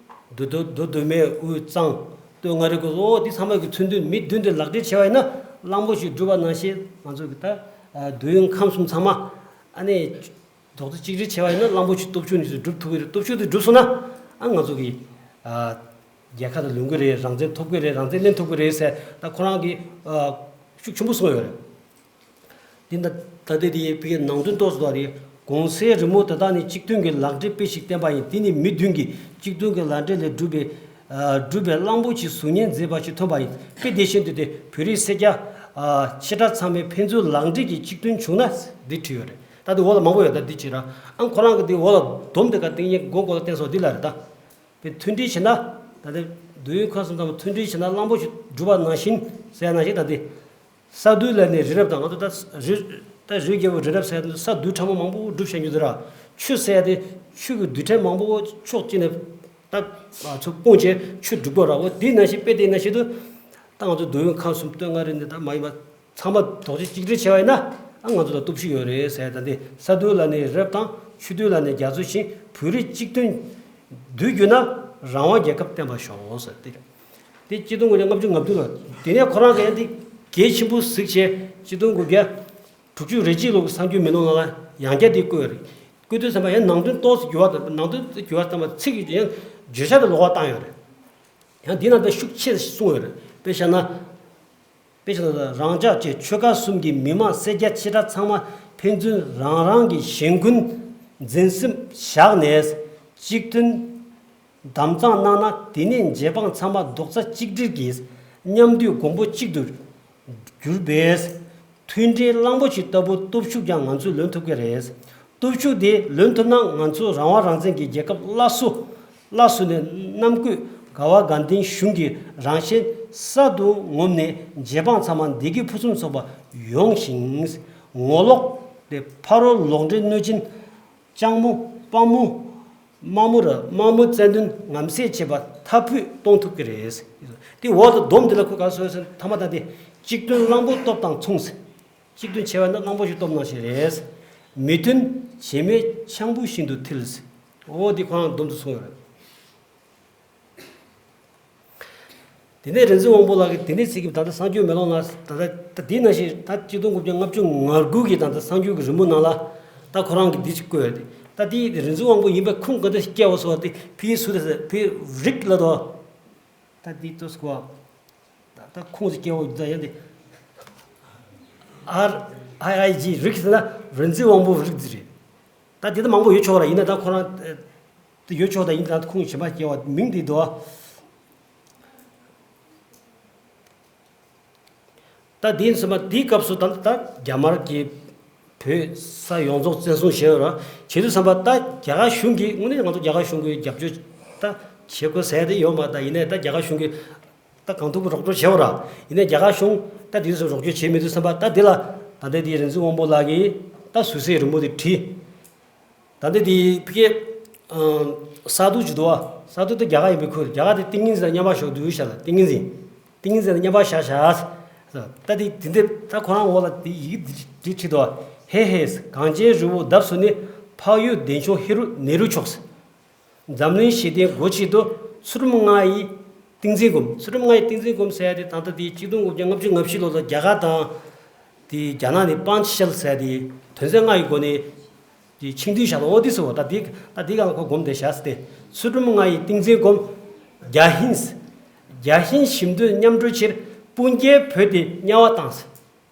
མདོ་མདོ་མདོ་སྡོད་མའི་དབུས་གཙང་སྟོད་མངའ་རིས་ཁུལ་སོགས་འདི་ཚང་མ་གི་མཚོན་དོན་མི་བདུན་འདི་ལག་སྦྲེལ་བྱས་པ་ཡིན་ན་གླང་པོ་ཆེ་སྒྲུབ་པ་ནང་བཞིན་ང་ཚོ་གི་ད་འདོད་ཡོན་ཁམས་གསུམ་ཚང་མ་ཨ་ནི་རྡོག་རྩ་གཅིག་སྒྲིལ་བྱས་པ་ཡིན་ན་གླང་པོ་ཆེ་སྟོབས་ཆུང་ནས་སུ་སྒྲུབ་ཐུབ་ཀྱི་རེད། སྟོབས་ཆུང་དེ་སྒྲུབ་སོང་ན་ཨ་ང་ཚོ་གི་རྒྱལ་ཁ་དང་ལོངས་སྐུ་རེད། རང་བཙན་ཐོབ་ཀྱི་རེད། རང་བཙན་ལེན་ཐུབ་ཀྱི་རེད་ཟེར་ད་ཁོ་རང་གི་ཤུགས་ཆེན་པོ་གསུངས་ཡོད་རེད། འདི་ད་ལྟ་དེ་ཡི་བོད་ནང་དོན་ཏོག་ཙམ་རེད། གོང་གསལ་རི་མོ་དེ་དག་ནི་གཅིག་མཐུན་གྱི་ལག་སྦྲེལ་དཔེ་ཞིག་བསྟན་པ་ཡིན། དེ་ནི་མི་བདུན་གྱིས་གཅིག་མཐུན་གྱི་ལག་སྦྲེལ་ལས་གྲུབ་པའི་གྲུབ་པའི་གླང་པོ་ཆེའི་གཟུགས་བརྙན་མཛེས་པ་ཞིག་ཐོན་པ་ཡིན། དཔེ་དེ་བཞིན་དུ་དེ་བོད་རིགས་སེར་སྐྱ་ཆེ་ཕྲ་ཚང་མས་ཕན་ཚུན་ལག་སྦྲེལ་གྱིས་གཅིག་མཐུན་བྱུང་ན་འདི་བྲིས་ཡོད་རེད། ད་དེ་འོག་ལ་མང་པོ་ཡོད། ད་འདི་བྱེད་ར་ཨང་ཁོ་རང་གི་དེ་འོག་ལ་སྡོམ་དེ་ག་དེ་ངས་མགོ་མགོ་ལ་བསྟན་སོང་། འདི་ལ་རེད། ད་དཔེ་མཐུན་སྒྲིལ་བྱེད་ན་ད་དེ་འདོད་ཡོན་ཁམས་གསུམ་ཚང་མ་མཐུན་སྒྲིལ་བྱེད་ན་གླང་པོ་ཆེ་སྒྲུབ་པ་ནང་བཞིན་ཟེར་ཡ་ནང་བཞིན་ད་དེ། ས་རྡུལ་ལ་ནི་རི་རབ་དང་། ང་ཚོ་ད་རི་ད་རི་རྒྱལ་པོ་རི་རབ་ཟེར་ཡ་དེ་ས་རྡུལ་ཕྲ་མོ་མང་པོ་སྒྲུབ་བྱ་རྒྱུ་དེ་ར། ཆུ་ཟེར་ཡ་དེ་ཆུ་གི་རྡུལ་ཕྲན་མང་པོ་ཕྱོགས་གཅིག་ནས་ད་ཚུར་སྤུངས་བྱས་ཆུ་སྒྲུབ་དགོས་ར། འོ་དེ་ནང་བཞིན་དཔེ་དེ་ནང་བཞིན་དུ་ད་ང་ཚོ་འདོད་ཡོན་ཁམས་གསུམ་སྟོད་མངའ་རིས་ནས་ད་མ་ཡིན་པ་ཚང་མ་རྡོག་རྩ་གཅིག་སྒྲིལ་བྱས་པ་ཡིན་ན་ཨ་ང་ཚོ་ལ་སྟོབས་ཤུགས་ཡོད་རེད་ཟེར། ད་འདི་ས་རྡུལ་ལ་ནི་རི་རབ་དང་། ཆུ་རྡུལ་ལ་ནི་རྒྱ་མཚོ་བཞིན། བོད་རིགས་གཅིག་མཐུན་འདུས་གྱུར་ན། རང་དབང་རྒྱལ་ཁབ་བརྟན་པར་ཤོག་ཟེར་ཏེ། དེ་གཅིག་སྟོང་དགུ་བརྒྱ་ལྔ་བཅུ་ང་བདུན་ལོ། དེ་ནས་ཁོ་རང་གིས་ཡང་དེ་གལ་ཆེན་པོ་གཟིགས་བྱས་གཅིག་སྟོང་དགུ་བརྒྱ་དྲུག་ཅུ་རེ་གཅིག་ལོ་གི་གསར་འགྱུར་མེ་ལོང་ནང་ལ་ཡང་བསྐྱར་དེ་བཀོད་རེད། བཀོད་དུས་ཙམ་པ་ཡང་ནང་དོན་ཏོག་ཙམ་འགྱུར་བ་དང་། ནང་དོན་འགྱུར་བ་དང་པ་ཚིག་གི་ཡང་བརྗོད་བྱ་དེ་ལོགས་པ་བཏང་ཡོད་རེད། ཡང་འདི་ནང་དུ་ཤུགས་ཆེ་གསུངས་ཡོད་རེད། དཔེ་བཞག་ན། དཔེ་བཞག་ན་རང་ཅག་བཅས་ཆོལ་ཁ་གསུམ་གྱི་མི་དམངས་སེར་སྐྱ་ཆེ་ཕྲ་ཚང་མ་ཕན་ཚུན་རང་རང་གི་ཞེ་འཁོན་འཛིན་སེམས་བཞག་ནས་གཅིག་མཐུན་དམ་གཙང་གནང་ན། དེ་ནས་རྗེ་འབངས་ཚང་མ་རྡོག་རྩ་གཅིག་སྒྲིལ་གྱིས་མཉམ་འདུས་གོང་བུ་གཅིག་ཏུ་གྱུར་པས། མཐུན་སྒྲིལ་གླང་པོ་ཆེ་ལྟ་བུ་སྟོབས་ཤུགས་ཀྱང་ང་ཚོས་ལོན་ཐུབ་ཀྱི་རེད། སྟོབས་ཤུགས་དེ་ལོན་ཐུབ་ན་ང་ཚོ་རང་དབང་རང་བཙན་གྱི་རྒྱལ་ཁབ་སླར་གསོ་སླར་གསོ་ནས་གནམ་བསྐོས་དགའ་བ་དགའ་ལྡན་གཞུང་གི་རང་བཞིན་གསར་དུ་ངོམ་ནས་རྗེ་འབངས་ཚང་མ་བདེ་སྐྱིད་ཕུན་སུམ་ཚོགས་པ་ཡོང་ཞིང་། ངོ་ལོག་དེ་ཕ་རོལ་ལོག་འདྲེན་གནོད་སྦྱིན་སྤྱང་མོ་དཔའ་མོ་དམག་མོ་ར་དམག་མོ་རྩ་འདུན་ངམ་སེ་བྱེད་པ་མཐའ་ཕུད་གཏོང་ཐུབ་ཀྱི་རེད། དེ་འོག་ཏུ་སྡོམ་དེ་ལ་ཁོ་ག་སོ་སོ་ཐ་མ་དང་དེ་གཅིག་མཐུན་གླང་པོ་སྟོབས་དང་མཚུངས། གཅིག་མཐུན་བྱས་པ་ན་གླང་པོ་ཆེ་སྟོབས་ནང་བཞིན་རེད། མི་མཐུན་བྱེ་མའི་ཆང་བུ་བཞིན་དུ་མཐིལ། འོ་འདི་ཁོ་རང་སྡོམ་དུ་སོང་ཡོད་རེད། དེ་ནས་རིག་འཛིན་དབང་པོ་ལགས་ཀྱིས་དེ་ནས་ཚིག་གི་ད་ལྟ་གསར་འགྱུར་མེ་ལོང་ལ་ད་ལྟ་ད་འདི་ནང་བཞིན་ད་གཅིག་སྟོང་དགུ་བརྒྱ་ལྔ་བཅུ་ང་དགུ་གི་ད་ལྟ་གསར་འགྱུར་གྱི་རི་མོ་ནང་ལ་ད་ཁོ་རང་གིས་འདི་ཅིག་བཀོད་ཡོད་དེ། ད་འདི་རིག་འཛིན་དབང་པོ་ཡིན་པའི་ཁུངས་ག་འདྲ་ཞིག་སྐྱེལ་བ་སོགས་དེ་ཕི་སུ་དེ་ཕི་རིག་ལ་དོ། ད་འདི་ཏོ་སྐོ་ད་ད་ཁུངས་སུ་སྐྱེལ་བ་ད་ཡང་དེ། ཨར་ཨའི་ཨའི་ཇི་རིག་ཟེར་ན་རིག་འཛིན་དབང་པོ་རིག་ཟེར་རེད། ད་དེ་ད་མང་པོ་ཡོད་ཆོག་ར། ཡིན་ན་ད་ཁོ་རང་དེ་ཡོད་ཆོག་ད་ཡིན་ད་ཁུངས་གཞན་པ་སྐྱེལ་བ་མིང་དེ་དོ། ད་དེ་ཡིན་ཟེར་མ་དེའི་སྐབས་སུ་ད་ད་རྒྱ་དམར་གྱིས་བོད་ས་ཡོངས་རྫོགས་བཙན་བཟུང་བྱས་ཡོད་ར། བྱེད་དུས་ཙམ་པ་ད་རྒྱ་གར་གཞུང་གིས་དངོས་གནས་ང་ཚོ་རྒྱ་གར་གཞུང་གིས་རྒྱབ་སྐྱོར་ད་བྱེད་དགོས་ཟེར་དེ་ཡོད་མ། ད་ཡིན་ནའི་ད་རྒྱ་གར་གཞུང་གིས་ད་གང་ཐུབ་ཀྱི་རོགས་སྐྱོར་བྱས་ཡོད་ར། ཡིན་ནའི་རྒྱ་གར་གཞུང་ད་དེ་ཚོ་རོགས་སྐྱོར་བྱེད་མི་ཐུབ་ཙམ་པ་ད་དེ་ལ་ད་ལྟའི་དེ་རིག་འཛིན་དབང་པོ་ལགས་ཀྱིས་ད་ཟུར་གསལ་རི་མོ་དེ་བྲིས། ད་ལྟ་དེ་ཕ་གིའི་ས་རྡུལ་ཅིག་འདུག་བ། ས་རྡུལ་དེ་རྒྱ་གར་ཡིན་པའི་ཁུལ། རྒྱ་གར་དེ་ཏིང་ངེ་འཛིན་དང་མཉམ་པར་བཞག་འདུག་ཤག་ལ། ཏིང་ངེ་འཛིན། ཏིང་ངེ་འཛིན་དང་མཉམ་པར་བཞག་ཤག་ད་དེ་དེ་འདྲ་ད་ཁོ་རང་འོག་ལ་དེ་ཡི་གེ་འདི་འདི་བྲིས་འདུག། ཧེ་ཧེ། གངས་ཅན་རི་བོ་འདབས་སུ་ནི། འཕགས་ཡུལ་བདེ་མཆོག་ཧེ་རུ་ནེ་རུ་མཆོག། འཛམ་གླིང་ཞི་བདེའི་སྒོ་འབྱེད་དུ། ཚུལ་ཁྲིམས་ལྔ་ཡི་ཏིང་འཛིན་སྒོམ། ཚུལ་ཁྲིམས་ལྔ་ཡི་ཏིང་འཛིན་སྒོམ་ཟེར་ཡ་དེ་ད་ལྟ་དེ་གཅིག་སྟོང་དགུ་བརྒྱ་ལྔ་བཅུ་ང་བཞི་ལོ་ལ་རྒྱ་གར་དང་དེ་རྒྱ་ནག་ནས་པཱན་ཤལ་ཟེར་ཡ་དེ་དོན་ཚན་ལྔ་ཡི་སྒོ་ནས་དེ་ཆིངས་འདུས་བཞག་པ། འོ་དེ་ཟེར་བ། ད་དེ་ད་དེ་གང་ཁོ་སྒོམ་བསྡད་བཞག་ཟེར་ཏེ། ཚུལ་ཁྲིམས་ལྔ་ཡི་ཏིང་འཛིན་སྒོམ། རྒྱ་ཧིན། རྒྱ་ཧིན་ཞི་མཐུན་མཉམ་སྐྲུན་ཕྱིར། སྤུན་མཆེད་བོད་དེ་དམྱལ་བ་བཏང་ཟེར།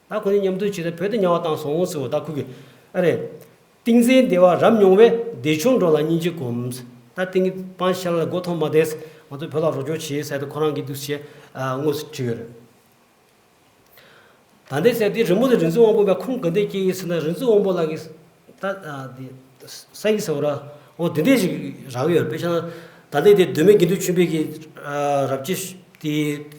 ད་ཁོ་ནི་མཉམ་དུ་བྱེད་ད་བོད་དེ་དམྱལ་བ་བཏང་སོང་ཟེར་བ། ད་ཁོ་གི་ཨ་རེད། ཏིང་འཛིན་བདེ་བ་རབ་མྱོང་བས། བདེ་མཆོག་འགྲོ་ལ་སྙིང་རྗེ་སྒོམ། ད་ཏིང་པཱན་ཤལ་ལ་མགོ་ཐོག་མ་བསྡད། ང་ཚོ་བོད་ལ་རོགས་སྐྱོར་བྱེད་ཟེར་ཏེ་ཁོ་རང་གིས་འདུག་བྱས་དངོས་སུ་བྲིས་ཡོད་རེད། ད་ལྟའི་ཟེར་དེ་རི་མོ་དེ་རིག་འཛིན་དབང་པོ་བས་ཁུངས་ག་འདྲས་སྐྱེལ་ཡོད་ཟེར་ན། རིག་འཛིན་དབང་པོ་ལགས་ཀྱིས་ད་དེ་ས་ཡིག་ཟེར་བ་ར། འོ་དེ་འདྲས་ཞིག་རག་གི་ཡོད་རེད། དཔེ་བཞག་ན་ད་ལྟའི་དེ་མདོ་སྨད་དགེ་འདུན་ཆོས་འཕེལ་གྱི་རབ་བྱེད་དེ།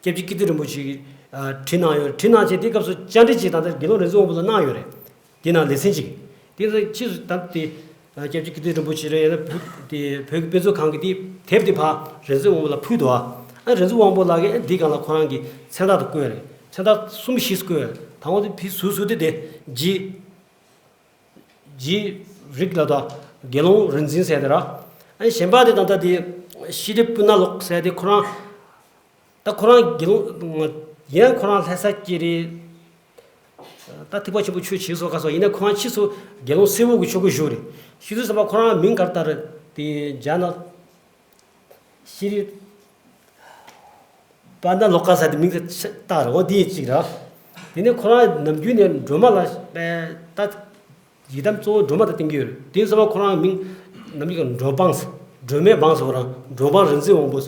སྐྱབས་རྗེ་ཀིརྟི་རིན་པོ་ཆེ་གིས་བྲིས་གནང་ཡོད། བྲིས་གནང་བྱས་དེ་སྐབས་སུ་བཅར་འདྲི་ཅིག་ད་ལྟ་དགེ་སློང་རིག་འཛིན་དབང་པོ་ལ་གནང་ཡོད་རེད། དེ་ནང་ལེ་ཚན་ཅིག། དེ་ཚོ་ཕྱིས་སུ་ད་དེ་སྐྱབས་རྗེ་ཀིརྟི་རིན་པོ་ཆེ་རེད། ཡང་ན་བོད་དེ་བོད་ཀྱི་དཔེ་མཛོད་ཁང་གི་དེ་དེབ་དེ་ཕར་རིག་འཛིན་དབང་པོ་ལ་ཕུལ་འདུག་ཨ། ཨ་རིག་འཛིན་དབང་པོ་ལགས་ཀྱིས་འདི་སྒང་ལ་ཁོ་རང་གི་མཚན་རྟགས་དེ་བཀོད་རེད། མཚན་རྟགས་གསུམ་བཞི་བཀོད། དང་པོ་དེ་ཕི་ཟུར་ཟུར་དེ་དེ་རྗེ་རྗེ་རིག་ལ་དང་དགེ་སློང་རིག་འཛིན་ཟེར་དེ་ར། ཨ་གཞན་པ་དེ་ད་ལྟ་དེ་ཤྲཱི་པུ་ཎ་ལོ་ཀ་ཟེར་དེ་ཁོ་རང་། ད་ཁོ་རང་དགེ་སློང་ཡིན་ན་ཁོ་རང་ལྷ་ས་སྐྱེས་རེད། ད་ཐེག་པ་ཆེན་པོ་ཆོས་བྱེད་སོགས་ག་སོགས་ཡིན་ན་ཁོ་རང་ཕྱིས་སུ་དགེ་སློང་སེར་པོ་གི་ཆོ་ག་བཞུགས་རེད། ཤི་དུས་ཙམ་པ་ཁོ་རང་མིང་ག་རེ་བཏགས་རེད་དེ་རྒྱ་ནག་ཤྲཱི་པུ་ཎ་ལོ་ཀ་ཟེར་དེ་མིང་དེ་བཏགས་རེད། འོ་དེ་གཅིག་ར། དེ་ནས་ཁོ་རང་ནམ་རྒྱུན་ནས་སྒྲོལ་མ་ལ་ད། ཡི་དམ་གཙོ་བོ་སྒྲོལ་མ་དང་བསྟེན་གྱི་ཡོད་རེད། དེ་ཡིན་ཙང་ཁོ་རང་མིང་ནམ་རྒྱུན་གྱི་འགྲོ་འབངས། སྒྲོལ་མའི་འབངས་སུ་ཁོ་རང་འགྲོ་འབངས་རིག་འཛིན་དབང་པོ།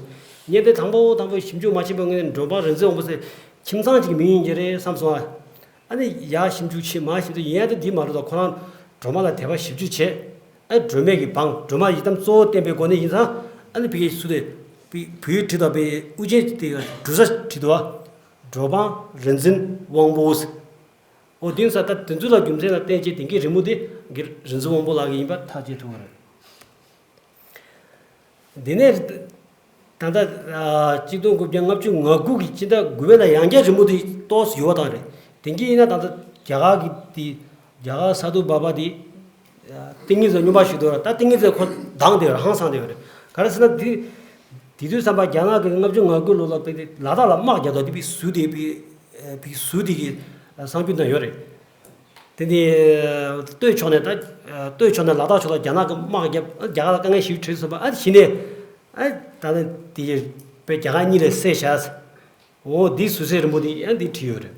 ངས་དེ་དང་པོ་དང་པོ་ཞིབ་འཇུག་མ་བྱས་པའི་སྔོན་ནས་འགྲོ་འབངས་རིག་འཛིན་དབང་པོ་ཟེར་ཁྱིམ་ཚང་གཅིག་གི་མིང་ཡིན་གྱི་རེད་བསམ་སོང་ཨ། ཨ་ནི་ཡར་ཞིབ་འཇུག་བྱས་མར་ཞིབ་འཇུག་ཡིན་ཡ་དེ་འདི་མ་རེད་དོ། ཁོ་རང་སྒྲོལ་མ་ལ་དད་པ་ཞེ་པོ་ཅིག་བྱས། ཨ་སྒྲོལ་མའི་གི་འབངས། སྒྲོལ་མ་ཡི་དམ་གཙོ་བོ་བསྟེན་པའི་སྒོ་ནས་ཡིན་ཙང་། ཨ་ནི་ཕ་གིའི་ཚུལ་དེ་བོད་ཡིག་བྲིས་དང་པའི་དབུ་ཅན་དེ་འབྲུ་ས་བྲིས་འདུག་ཨ། འགྲོ་འབངས་རིག་འཛིན་དབང་པོ། འོ་དེ་ཡིན་ཙང་ད་དེ་ཚོ་ལ་རྒྱུ་མཚན་ལ་བརྟེན་བྱས་དེང་གི་རི་མོ་དེ་དགེ་རིག་འཛིན་དབང་པོ་ལགས་ཀྱི་ཡིན་པ་ཐག་བཅད་ཐུབ་པ་རེད། དེ་ནས་ད་ལྟ་ཨ་གཅིག་སྟོང་དགུ་བརྒྱ་ལྔ་བཅུ་ང་དགུ་གི་སྤྱི་ཟླ་དགུ་པའི་ལ་ཡང་བསྐྱར་རི་མོ་དེ་ཏོག་ཙམ་ཡུར་བ་བཏང་རེད། དེང་གི་ཡིན་ན་ད་ལྟ་རྒྱ་གར་གྱི་དེ་རྒྱ་གར་ས་ཐོག་བབས་པ་དེ་ཏིང་ངེ་འཛིན་སྙོམས་པ་ཞིག་འདུག་ར། ད་ཏིང་ངེ་འཛིན་ཁོ་དྭངས་བསྡད་ཡོད་རེད། ཧང་སངས་བསྡད་ཡོད་རེད། ག་རེ་ཟེར་ན་དེ་དེ་དུས་ཙམ་པ་རྒྱ་ནག་གི་ལྔ་བཅུ་ང་དགུ་ལོ་ལ་དཔེ་དེ་ལ་དྭགས་ལ་དམག་རྒྱག་དུས་དེ་བི་ཟུར་དེ་བི་བི་ཟུར་དེ་གི་གསར་འགྱུར་ན་ཡོད་རེད། དེ་ནས་སྟོད་ཕྱོགས་ནས་ད་སྟོད་ཕྱོགས་ནས་ལ་དྭགས་ཕྱོགས་ལ་རྒྱ་ནག་གི་དམག་རྒྱབ། རྒྱ་གར་ལ་དཀའ་ངལ་ཞིག་འཕྲད་སོང་པ། ཨ་གཞི་ནས་ཨ་ད་ནི་དེ་དཔེ་རྒྱ་གར་གཉིས་ལས་བསད་བཞག། འོ་འདི་ཟུར་གསལ་རི་མོ་དེ་ཡང་འདི་བྲིས་ཡོད་རེད།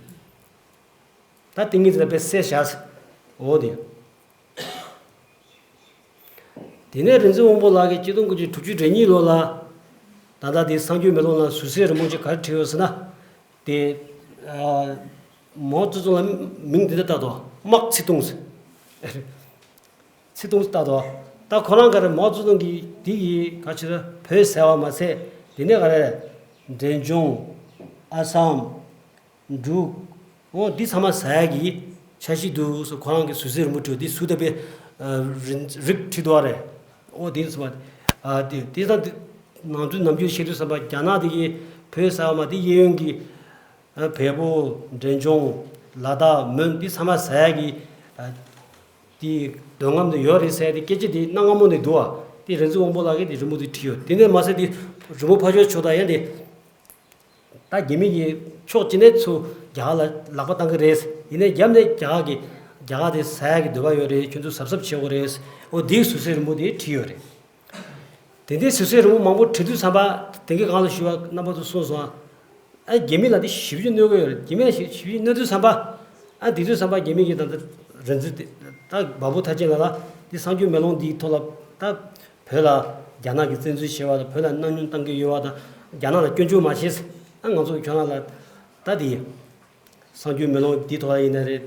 ད་ཏིང་ངེ་འཛིན་ལ་དཔེ་བསད་བཞག། འོ་དེ། དེ་ནས་རིག་འཛིན་དབང་པོ་ལགས་ཀྱིས་གཅིག་སྟོང་དགུ་བརྒྱ་དྲུག་ཅུ་རེ་གཉིས་ལོ་ལ་ད་ལྟ་དེ་གསར་འགྱུར་མེ་ལོང་ལ་ཟུར་གསལ་རི་མོ་ཅིག་ག་རེ་བྲིས་ཡོད་ཟེར་ན། དེ་ཨ་མའོ་ཙེ་ཏུང་ལ་མིང་འདི་འདྲ་བཏགས་འདུག། དམག་ཚིག་ཐུང་ཟེར། ཚིག་ཐུང་ཟེར་བཏགས་འདུག། ད་ཁོ་རང་ག་རེ་མའོ་ཙེ་ཏུང་གིས་དེ་ཡི་ག་ཅི་རེད། བོད་ཟེར་བ་མ་ཟད་དེ་ནས་ག་རེ་འབྲས་ལྗོངས། ཨ་སམ། འབྲུག། འོ་འདི་ཚང་མ་ཟ་ཡ་གི་འཆར་གཞི་འདུག་ཟེར་ཁོ་རང་གི་ཟུར་གསལ་རི་མོ་བྲིས། འདི་ཟུར་ལྟ་བུའི་རིགས་བྲིས་འདུག་རེད། འོ་འདི་ཚང་མ་ཨ་འདི་འདི་ད་ནང་དོན་ནམ་རྒྱུན་བཤད་དུས་ཙམ་པ་རྒྱ་ནག་འདི་གི་བོད་ཟེར་བ་མ་འདི་གཡས་གཡོན་གྱི་བལ་པོ། འབྲས་ལྗོངས། ལ་དྭགས། མོན། འདི་ཚང་མ་ཟ་ཡ་གི་འདི་འདོད་རྔམ་དུ་ཡོད་རེད་ཟེར་ཏེ་སྐད་ཆ་འདི་གནའ་སྔ་མོ་ནས་འདུག་ཨ། འདི་རིག་འཛིན་དབང་པོ་ལགས་ཀྱིས་འདི་རི་མོ་འདི་བྲིས་ཡོད། དེ་ནས་མ་ཟད་འདི་རི་མོ་ཕར་ཕྱོགས་ཕྱོགས་དང་ཡང་འདི། ད་རྒྱ་མི་གི་ཕྱོགས་གཅིག་ནས་ཚུར་རྒྱ་གར་ལ་ལག་པ་བཏང་གི་རེད། ཡིན་ནའི་རྒྱབ་ནས་རྒྱ་གར་གི་རྒྱ་གར་དེ་ཟ་ཡ་གི་འདོད་པ་ཡོད་རེད། ཁྱོད་ཚོ་གཟབ་གཟབ་བྱེད་དགོས་རེད། འོ་དེའི་ཟུར་གསལ་རི་མོ་དེ་བྲིས་ཡོད་རེད། དེ་འདྲའི་ཟུར་གསལ་རི་མོ་མང་པོ་བྲིས་དུས་ཙམ་པ་དེང་གི་སྒང་ལ་ཞུ་བ་རྣམ་པ་ཚོ་གསུངས་སོང་ཨ། རྒྱ་མི་ལ་དེ་ཞེ་པོ་ཅིག་གནོད་ཀྱི་ཡོད་རེད། རྒྱ་མི་ལ་ཞེ་ཞེ་པོ་ཅིག་གནོད་དུས་ཙམ་པ། ཨ་དེ་དུས་ཙམ་པ་རྒྱ་མི་གི་ད་ལྟ་རིག་འཛིན་དེ་ད་བ་བུ་ཐར་ཅན་ལགས་ལ་དེ་གསར་འགྱུར་མེ་ལོང་འདིའི་ཐོག་ལ་ད། བོད་ལ་རྒྱ་ནག་གིས་བཙན་འཛུལ་བྱས་པ་དང་བོད་ལ་མནའ་སྨྱོན་བཏང་གི་ཡོད་པ་དང་། རྒྱ་ནག་ལ་སྐྱོན་བརྗོད་མ་བྱེད། ཨ་ང་ཚོ་ཁྱོད་རང་ལ་ད་དེ་གསར་འགྱུར་མེ་ལོང་འདིའི་ཐོག་ལ་ཡིན་ན་རེད།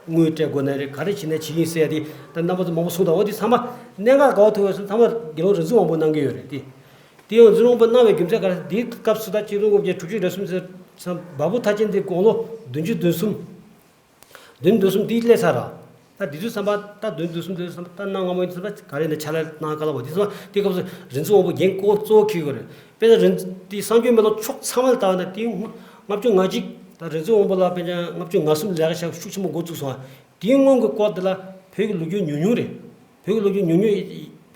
དངུལ་སྤྲད་དགོས་ན་རེད། ག་རེ་བྱེད་ན་བྱེད་ཀྱི་ཡིན་ཟེར་ཡ་དེ་ད་རྣམ་པ་ཚོ་མང་པོ་གསུངས་དང་། འོ་དེ་ཚང་མ་གནད་འགག་ག་པར་ཐུག་ཡོད་ཟེར་ན་ཚང་མ་དགེ་སློང་རིག་འཛིན་དབང་པོ་གནང་གི་ཡོད་རེད་དེ། དེ་ཡང་རིག་འཛིན་དབང་པོ་གནང་བའི་རྒྱུ་མཚན་ག་རེ། དེའི་སྐབས་སུ་ད་གཅིག་སྟོང་དགུ་བརྒྱ་དྲུག་ཅུ་རེ་གསུམ་ཟེར་ཙམ་བ་བུ་ཐར་ཅན་དེ་དགུང་ལོ་བདུན་ཅུ་དོན་གསུམ། བདུན་དོན་གསུམ་དེ་སླེབས་ཚར་ར། ད་འདི་ཚོའི་བསམ་པ་ད་བདུན་བདུན་གསུམ་བདུན་བསམ་པ་ད་གནའ་སྔ་མོའི་བསམ་པ་ག་རེ་ནས་ཕྱག་ལས་གནང་ག་ལ་བ་འདི་བསམ་པ་དེ་སྐབས་སུ་རིག་འཛིན་དབང་པོ་འགན་ཀོ་གཙོ་བོ་འཁྱེར་དགོས་རེད། དཔེར་ན་རིག་འདི་གསར་འགྱུར་མེ་ལོང་ཕྱོགས་ཚང་མ་ལ་བལྟས་པ་ན་དེ་ལྔ་བཅུ་ང་གཅིག་ད་རིག་འཛིན་དབང་པོ་ལ་དཔེར་ན་ལྔ་བཅུ་ང་གསུམ་ལས་ཀ་བྱ་ཤུགས་ཆེན་པོ་འགོ་བཙུགས་སོང་བ། དེའི་སྔོན་གྱི་སྐོར་དེ་ལ་བོད་ཀྱི་ལོ་རྒྱུས་ཉུང་ཉུང་རེད། བོད་ཀྱི་ལོ་རྒྱུས་ཉུང་ཉུང་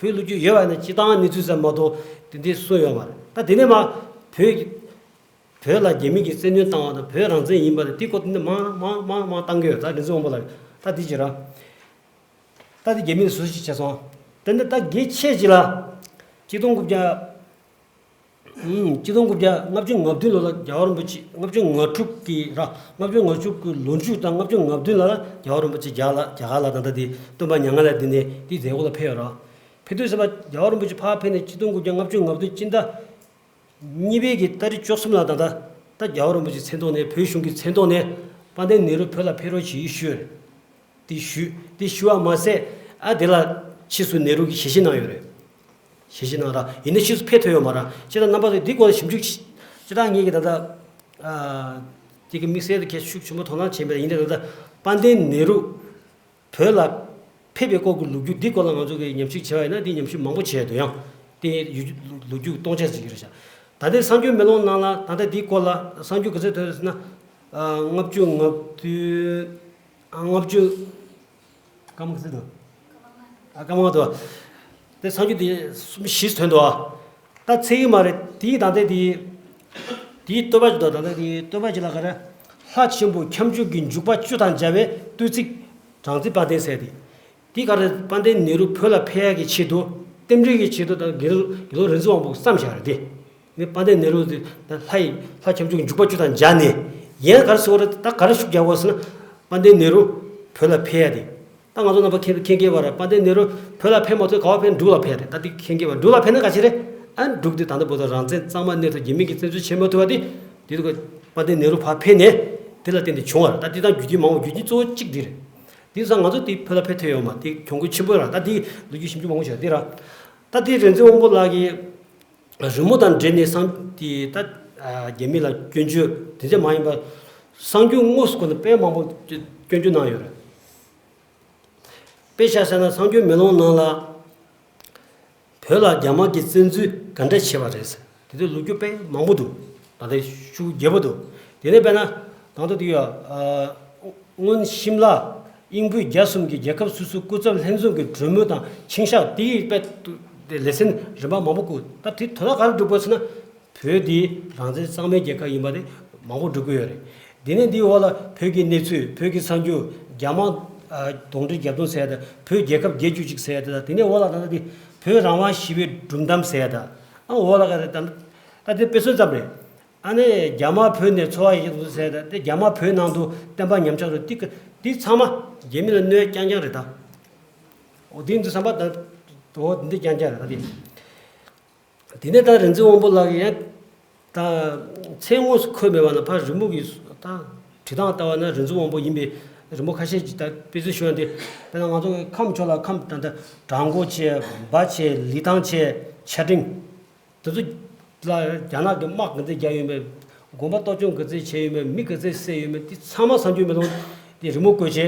བོད་ཀྱི་ལོ་རྒྱུས་ཡོད་པ་ནི་སྤྱི་བཏང་གནས་ཚུལ་ཙམ་མ་གཏོགས་དེ་འདྲའི་གསུངས་ཡོད་མ་རེད། ད་དེ་ནས་མ་བོད་ཀྱི་བོད་ལ་རྒྱ་མི་གིས་བཙན་གནོན་བཏང་བ་དང་བོད་རང་བཙན་ཡིན་པ་དང་དེ་སྐོར་དེ་འདྲ་མང་མང་མང་མང་བཏང་གི་ཡོད། ད་རིག་འཛིན་དབང་པོ་ལགས་ད་དེ་བྱེད་ར། ད་དེ་རྒྱ་མི་ལ་ཟུར་ཞིག་བྱས་སོང་། དེ་འདྲ་ད་གལ་ཆེ་ཅིག་ལ་གཅིག་སྟོང་དགུ་བརྒྱ་ཨུམ་གཅིག་སྟོང་དགུ་བརྒྱ་ལྔ་བཅུ་ང་བདུན་ལོ་ལ་རྒྱལ་བ་རིན་པོ་ཆེ་ལྔ་བཅུ་ང་དྲུག་གི་ར་ལྔ་བཅུ་ང་དྲུག་གི་ལོ་མཇུག་དང་ལྔ་བཅུ་ང་བདུན་ལ་རྒྱལ་བ་རིན་པོ་ཆེ་རྒྱ་ལ་རྒྱ་གར་ལ་ད་ལྟ་དེ་སྟོན་པ་མྱ་ངན་ལས་འདས་ནས་དེ་མཛད་སྒོ་ལ་ཕེབས་ཡོད་ར། ཕེབས་དུས་ཙམ་པ་རྒྱལ་བ་རིན་པོ་ཆེ་ཕར་ཕེབས་ནས་གཅིག་སྟོང་དགུ་བརྒྱ་ལྔ་བཅུ་ང་བདུན་སྤྱི་ཟླ་གཉིས་པའི་གི་ཏ་རིག་བཅུ་གསུམ་ལ་ད་ལྟ་ད་རྒྱལ་བ་རིན་པོ་ཆེའི་མཚན་ཐོག་ནས་བོད་གཞུང་གི་མཚན་ཐོག་ནས་དཔལ་ལྡན་ནེ་རུ་བོད་ལ་ཕེབས་རོགས་བྱེད་ཞུས། དེ་ཞུས་དེ་ཞུ་བ་མ་ཟད་ཨ་དེ་ལ་ཕྱིས་སུ་ནེ་རུ་གིས་ཞལ་བཞེས་གནང་ཡོད་རེད། ཞལ་བཞེས་གནང་ར་ཡིན་ན་ཕྱིས་སུ་ཕེབས་ཐུབ་ཡོད་མ་རེད། ཅེས་དང་རྣམ་པ་ཚོས་འདི་སྐོར་ལ་ཞིབ་འཇུག་ཅེས་དང་ངེད་ཀྱི་ད་ལྟ་ཨ་དེ་གི་དམིགས་བསལ་དུ་གལ་ཤུགས་ཆེན་པོ་དོ་སྣང་བྱས་མེད། ཡིན་ན་ད་ལྟ་དཔལ་ལྡན་ནེ་རུ་བོད་ལ་ཕེབས་པའི་སྐོར་གྱི་ལོ་རྒྱུས་འདི་སྐོར་ལ་ང་ཚོ་གིས་ཉམས་ཞིབ་བྱས་པ་ཡིན་ན་འདི་ཉམས་ཞིབ་མང་པོ་བྱས་འདུག་ཡང་དེ་ཡུལ་ལོ་རྒྱུས་སྟོང་ཆ་ཟིག་རེད་ཤག་ད་ལྟའི་གསར་འགྱུར་མེ་ལོང་ནང་ལ་ད་ལྟ་འདིའི་སྐོར་ལ་གསར་འགྱུར་ག་ཚོད་ཐོན་ཟེར་ན། ལྔ་བཅུ་ང་བདུན། ལྔ་བཅུ། སྐར་མ་ག་ཚོད་འདུག་ཨ་སྐར་མ་ལྔ་འདུག་དེ་གསར་འགྱུར་དེ་གསུམ་བཞི་ཐོན་འདུག་ད་ཚེག་ཡིག་མ་རེད། དེའི་ད་ལྟ་དེ་དེའི་བསྟོད་པ་ཞིག་འདུག་ད་ལྟ་དེའི་བསྟོད་པ་ཞིག་ལ་ག་རེ། ལྷ་ཆེན་པོ་ཁྱབ་འཇུག་གི་འཇུག་པ་བཅུ་དང་མཇལ་བའི་བསྟོད་ཚིག་སྦྲང་རྩི་དཔལ་ལྡན་ཟེར་ཏེ། དེ་ག་རེ་དཔལ་ལྡན་ནེ་རུ་བོད་ལ་ཕེབས་ཡག་གི་ཆེད་དུ་རྟེན་འབྲེལ་གྱི་ཆེད་དུ་དང་དགེ་ལུགས་དགེ་ལུགས་རིག་འཛིན་དབང་པོ་བརྩམས་བཞག་རེད་དེ། ནི་དཔལ་ལྡན་ནེ་རུ་དེ་ལྷ་ཡི་ལྷ་ཁྱབ་འཇུག་གི་འཇུག་པ་བཅུ་དང་མཇལ་ནས་ཡན་ག་རེ་ཟེར་བ་རེད། ད་ག་རེ་ཤུགས་རྒྱག་དགོས་ཟེར་ན་དཔལ་ལྡན་ནེ་རུ་བོད་ལ་ཕེབས་ཡ་དེ། ད་ང་ཚོ་རྣམ་པ་མཁྱེན་མཁྱེན་གྱི་ཡོད་པ་རེད། དཔལ་ལྡན་ནེ་རུ་བོད་ལ་ཕེབས་མ་ཐུབ་ག་བ་ཕེབས་འབྲུག་ལ་ཕེབས་རེད། ད་དེ་མཁྱེན་གྱི་ཡོད་པ་འབྲུག་ལ་ཕེབས་ན་ག་ཅི་རེད། ཨ་འབྲུག་དེ་ད་ལྟ་བར་དུ་རང་བཙན་གཙང་མ་གནས་ཐུབ་རྒྱ་མི་གིས་བཙན་འཛུལ་བྱེད་མ་ཐུབ་པ་དེ་དེ་དུས་དཔལ་ལྡན་ནེ་རུ་ཕར་ཕེབས་ནས་དེ་ལ་བརྟེན་ཏེ་བྱུང་བ་རེད། ད་དེ་དང་རྒྱུ་རྐྱེན་མང་བོ་རྒྱུ་རྐྱེན་གཙོ་བོ་གཅིག་འདི་རེད། དེ་ཙང་ང་ཚོ་དེ་བོད་ལ་ཕེབས་ཐུབ་ཡོད་མ་དེ་གྱོང་གུད་ཆེན་པོ་རེད། ད་དེ་ལོ་རྒྱུས་ཞིབ་འཇུག་མང་བོ་བྱས་དེ་ར། ད་དེ་རིག་འཛིན་དབང་པོ་ལགས་ཀྱིས་རི་མོ་དང་འབྲེལ་ནས་སང་དེ་ད་རྒྱ་མི་ལ་སྐྱོན་བརྗོད་དེ་འདྲ་མ་ཡིན་པ་གསར་འགྱུར་དངོས་སུ་བཀོད་ནས་དཔེ་མང་པོ་སྐྱོན་བརྗོད་གནང་ཡོད་རེད། དཔེ་བཞག་བྱས་ན་གསར་འགྱུར་མེ་ལོང་ནང་ལ་བོད་ལ་རྒྱ་དམར་གྱིས་བཙན་འཛུལ་ག་འདྲ་བྱས་པ་རེད་ཟེར་དེ་དུས་ལོ་རྒྱུས་དཔེ་མང་པོ་འདུག་ད་ལྟའི་ཤུགས་རྒྱས་པོ་འདུག་དེ་ནས་དཔེར་ན་དང་ཐོག་དེ་ཡོད། སྔོན་ཤིམ་ལ་དབྱིན་བོད་རྒྱ་གསུམ་གྱི་རྒྱལ་ཁབ་སོ་སོའི་སྐུ་ཚབ་ལྷན་འཛོམས་ཀྱི་གྲོས་མོལ་དང་ཆིངས་བཞག་དེ་ཡི་དཔེ་དེ་ལེ་ཚན་རིམ་པ་མང་པོ་བཀོད། ད་དེ་དོན་དག་ག་རེ་སྒྲུབ་དགོས་ཟེར་ན། བོད་འདི་རང་བཙན་གཙང་མའི་རྒྱལ་ཁབ་ཡིན་པ་དེ་མང་པོ་སྒྲུབ་ཀྱི་ཡོད་རེད། འདི་ནས་འདིའི་འོག་ལ་བོད་ཀྱི་གནས་ཚུལ་བོད་ཀྱི་གསར་འགྱུར་རྒྱ་དམར་གདོན་འདྲེ་རྒྱབ་གདོན་ཟེར་ཡ་དང་བོད་རྒྱལ་ཁབ་བརྒྱད་ཅུ་གཅིག་ཟེར་ཡ་དང་དེ་ནས་འོག་ལ་ད་ལྟ་འདི་བོད་རང་དབང་ཞི་བའི་སྒྲུང་གཏམ་ཟེར་ཡ་དང་ཨ་འོག་ལ་ག་རེ་ད་ད་དེ་དཔེ་མཚོན་ཙམ་རེད། ཨ་ནི་རྒྱ་དམར་བོད་ནས་འཚོ་བ་ཡི་ཟེར་ཡ་དང་དེ་རྒྱ་དམར་བོད་ནང་དུ་བསྟན་པ་ཉམས་ཆག་རེད། དེ་དེ་ཚང་མ་རྒྱ་མི་ལ་གནོད་རྐྱང་རྐྱང་རེད་ད། འོ་དེ་འདི་བསམ་པ་ད་འོ་འདི་རྐྱང་རྐྱང་རེད་ད་དེ། དེ་ནས་ད་རིག་འཛིན་དབང་པོ་ལགས་ཀྱིས་ཡང་ད་མཚན་དངོས་སུ་འཁོད་མེད་པ་ན་ཕར་རི་མོ་གི་ད་བྲིས་སྟངས་ལྟ་བ་ན་རིག་འཛིན་དབང་པོ་ཡིན་པའི་རི་མོ་ཁ་ཤས་ཀྱིས་ད་དཔེ་མཚོན་ཞུ་བ་འདི་དཔེར་ན་ང་ཚོ་གི་ཁམས་ཕྱོགས་ལ་ཁམས་ད་ད་བྲག་འགོ་བྱས་འབའ་བྱས་ལི་ཐང་བྱས་ཆ་འབྲིང་དེ་ཚོ་ལ་རྒྱ་ནག་གི་དམག་ག་ཚོད་རྒྱག་ཡོད་མེད། དགོན་པ་གཏོར་བཅོམ་ག་ཚོད་བྱས་ཡོད་མེད། མི་ག་ཚོད་བསད་ཡོད་མེད། དེ་ཚང་མ་གསར་འགྱུར་མེ་ལོང་དེ་རི་མོ་བཀོད་བྱས་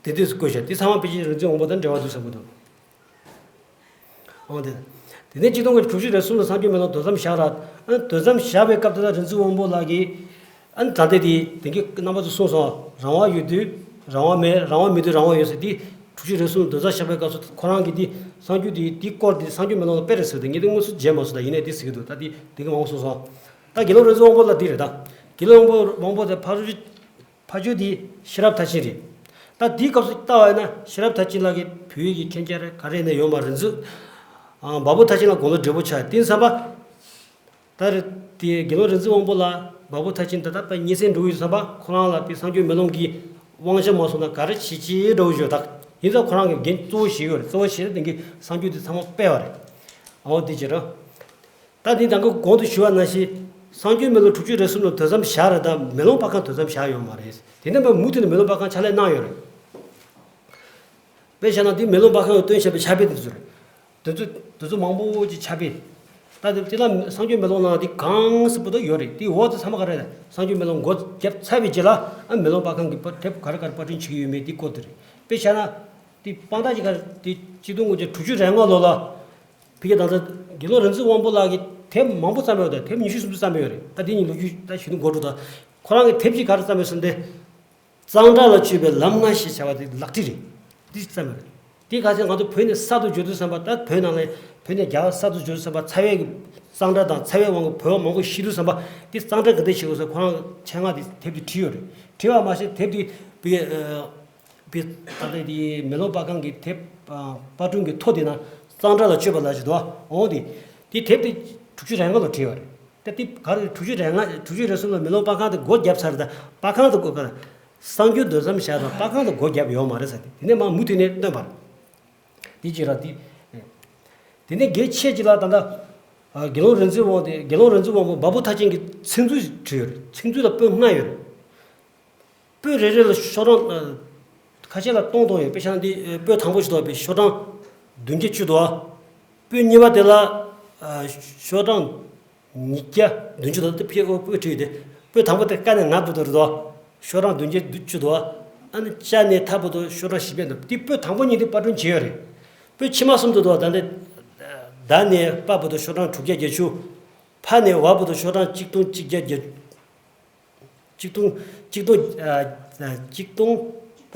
དེ་དུས་སུ་བཀོད་བྱས་དེ་ཚང་མ་དཔེ་ཆའི་རིག་འཛིན་དབང་པོ་དང་འབྲེལ་བ་འདུག་བསམ་གྱི་འདུག་འོང་དེ། དེ་ནས་ཆིག་སྟོང་དགུ་བརྒྱ་དྲུག་ཅུ་རེ་གསུམ་ལ་གསར་འགྱུར་མེ་ལོང་དོ་དམ་བཞག་ར། ཨ་དོ་དམ་བཞག་པའི་སྐབས་དེ་ལ་རིག་འཛིན་དབང་པོ་ལགས་ཀྱིས་ཨ་ད་ལྟའི་དེ་དེང་གི་རྣམ་པ་ཚོ་གསུངས་སོང་། རང་དབང་ཡོད་དུས་རང་དབང་མེད། རང་དབང་མེད་དུས་རང་དབང་ཡོད་ཟེར་དེ་དྲུག་ཅུ་རེ་གསུམ་དོ་དམ་བཞག་པའི་སྐབས་སུ་ཁོ་རང་གིས་དེ་གསར་འགྱུར་དེ་དེ་སྐོར་དེ་གསར་འགྱུར་མེ་ལོང་ལ་དཔེ་རེད་ཟེར་དུས་ངས་དེ་དངོས་སུ་མཇལ་མ་སོང་། ད་ཡིན་ནའི་དེ་ཟེར་གྱི་འདུག་ད་དེ་དེང་གི་མང་པོ་གསུངས་སོང་། ད་དགེ་སློང་རིག་འཛིན་དབང་པོ་ལགས་དེ་རེད་ད། དགེ་སློང་དབང་པོ་དབང་པོ་དེ་ཕ་རུ་ཕ་ཇོ་དེ་ཤེས་རབ་མཐར་ཕྱིན་རེད། ད་དེའི་སྐབས་སུ་ལྟ་བ་ཡིན་ན་ཤེས་རབ་མཐར་ཕྱིན་ལགས་ཀྱི་བོད་ཡིག་གི་མཁྱེན་རྒྱ་རེ་ག་རེ་ནས་ཡོད་མ་རེད། འཛུ་ཨ་འབའ་པོ་མཐར་ཕྱིན་ལ་དགུང་ལོ་བགྲེས་པོ་ཆགས་དེ་བསམ་པ། ད་རེད་དེ་དགེ་སློང་རིག་འཛིན་དབང་པོ་ལགས་འབའ་པོ་མཐར་ཕྱིན་ད་ལྟ་དཔེ་སྙན་སེང་འགྲོ་གི་ཡོད་བསམ་པ། ཁོ་རང་ལ་དེ་གསར་འགྱུར་མེ་ལོང་གི་དབང་ཆ་མ་སོང་ན་ག་རེ་བྱེད་ཅེས་འགྲོ་གི་ཡོད་ད། ཡིན་ཙང་ཁོ་རང་གི་འགན་གཙོ་བོ་བཞེས་ཡོད་རེད། གཙོ་བོ་བཞེས་ནས་དེང་གི་གསར་འགྱུར་དེ་ཚང་མ་སྤེལ་བ་རེད། འོ་དེ་བྱེད་རོགས། ད་དེ་ད་ག་གོང་དུ་ཞུ་བ་ནང་བཞིན་གསར་འགྱུར་མེ་ལོང་དྲུག་ཅུ་རེ་གསུམ་ལ་དོ་དམ་བཞག་རེད། ད་མེ་ལོང་པར་ཁང་དོ་དམ་བཞག་ཡོད་མ་རེད། དེ་འདྲ་མ་མུ་མཐུད་ནས་མེ་ལོང་པར་ཁང་ཕྱག་ལས་གནང་ཡོད་རེད། དཔེ་བཞག་ན་དེ་མེ་ལོང་པར་ཁང་གིས་བཏོན་བཞག་པའི་ཕྱག་དཔེ་དེ་ཚོ་རེད། དེ་ཚོ་དེ་ཚོ་མང་པོ་ཅིག་ཕྱག་དཔེ། ད་དེ་དེ་ལ་གསར་འགྱུར་མེ་ལོང་ནང་དེ་གང་སྲིད་པོ་དུ་ཡོད་རེད། དེ་འོག་དེ་ཚང་མ་ག་རེ་རེད། གསར་འགྱུར་མེ་ལོང་སྒོ་བརྒྱབ་ཚར་བའི་རྗེས་ལ་ཨ་མེ་ལོང་པར་ཁང་གིས་པར་དེབ་ག་རེ་ག་རེ་པར་སྐྲུན་བྱེད་ཀྱི་ཡོད་མེད་དེ་སྐོར་དེ་རེད། དཔེ་བཞག་ན། དེ་དཔང་རྟགས་ཀྱི་ཁར་དེ་གཅིག་སྟོང་དགུ་བརྒྱ་དྲུག་ཅུ་རེ་ལྔ་ལོ་ལ། ཕ་གི་ད་ལྟ་དགེ་སློང་རིག་འཛིན་དབང་པོ་ལགས་ཀྱིས་དེབ་མང་པོ་བརྩམས་ཡོད་དེ། དེབ་ཉི་ཤུ་སུམ་ཅུ་བརྩམས་ཡོད་རེད། ད་དེ་ཉིད་ལོ་རྒྱུས་ད་གཞོན་ནུ་འགོ་འགྲོ་ད། ཁོ་རང་གི་དེབ་ཅིག་ག་རེ་བརྩམས་ཡོད་ཟེར་ན་དེ། གཙང་སྦྲ་ལ་སྤྱོད་པའི་ལམ་ལྔ་ཞེས་བྱ་བ་དེ་ལག་བྲིས་རེད། འདི་བརྩམས་ཡོད་རེད། དེ་ག་ཚོད་ང་ཚོ་བོད་ནས་གསར་དུ་འབྱོར་དུས་ཙམ་པ། ད་བོད་ནང་ལ་བོད་ནས་རྒྱ་གར་གསར་དུ་འབྱོར་དུས་ཙམ་པ། རྩ་བའི་གི་གཙང་སྦྲ་དང་རྩ་བའི་དབང་གིས་བོད་པ་མང་པོ་ཤི་དུས་ཙམ་པ། དེ་གཙང་སྦྲ་ག་འདྲ་བྱེད་དགོས་ཟེར་ཁོ་རང་ཆེད་མངགས་དེ་དེབ་དེ་བྲིས་ཡོད་རེད། བྲིས་པ་མ་ཟད་དེབ་དེ་བི་བི་ད་ལྟ་དེ་མེ་ལོང་པར་ཁང་གི་དེབ་ཨ་པར་སྐྲུན་གྱི་ཐོ་དེ་ན་གཙང་སྦྲ་ལ་སྤྱོད་པ་ལ་ཞིག་འདུག་འོང་དེ། དེ་དེབ་དེ་དྲུག་ཅུ་རེ་ལྔ་ལོ་བྲིས་ཡོད་རེད། ད་དེ་ག་རེ་དྲུག་ཅུ་རེ་ལྔ། དྲུག་ཅུ་རེ་གསུམ་ལ་མེ་ལོང་པར་ཁང་དེ་སྒོ་བརྒྱབ་ཚར། ད་པར་ཁང་དེ་སྒོ་ག་གསར་འགྱུར་འདོན་མཚམས་བཞག་དང་པར་ཁང་དུ་སྒོ་བརྒྱབ་ཡོད་མ་རེད་ཟེར་ཏེ། དེ་ནས་མར་མུ་མཐུད་ནས་བཏོན་པ་རེད། དེ་ཅི་ར་དེ། དེ་ནས་སྒེར་ཆེད་ཅིག་ལ་ད་ལྟ་ཨ་དགེ་སློང་རིག་འཛིན་དབང་དེ། དགེ་སློང་རིག་འཛིན་དབང་པོ་བ་སྤུ་ཐག་ཅན་གྱི་ཚིག་མཛོད་བྲིས་ཡོད་རེད། ཚིག་མཛོད་ལ་པོད་ལྔ་ཡོད་རེད། པོད་རེ་རེ་ལ་ཤོག་གྲངས་ཨ་ཁ་ཤས་ལ་སྟོང་སྟོང་ཡོད། དཔེ་ཆ་འདི་ཨ་པོད་དང་པོ་ཞིག་འདུག་པའི་ཤོག་གྲངས་བདུན་བརྒྱ་བཅུ་འདུག་ཨ། པོད་གཉིས་པ་དེ་ལ་ཨ་ཤོག་གྲངས་ཉིས་བརྒྱ་བདུན་ཅུ་དང་། དེ་ཕྱེད་ཀ་པོད་བྲིས་ཏེ། པོད་དང་པོ་དེ་ཀ་ནས་ང་བར་དུ་རེད་དོ། ཤོག་གྲངས་བདུན་བརྒྱ་བཅུ་དོ། ཨ་ནི་ཅ་ནས་ཐ་བར་དུ་ཤོག་གྲངས་བཞི་བརྒྱ་འདུག་དེ་པོད་དང་པོ་གཉིས་དེ་པར་སྐྲུན་བྱས་ཡོད་རེད། པོད་ཕྱི་མ་གསུམ་དུ་དོ། ད་ནི་ད་ནས་པ་བར་དུ་ཤོག་གྲངས་དྲུག་བརྒྱ་བརྒྱད་ཅུ། ཕ་ནས་བ་བར་དུ་ཤོག་གྲངས་གཅིག་སྟོང་གཅིག་བརྒྱ་བརྒྱད། གཅིག་སྟོང་། གཅིག་སྟོང་། ཨ་ཨ་གཅིག་སྟོང་། ད་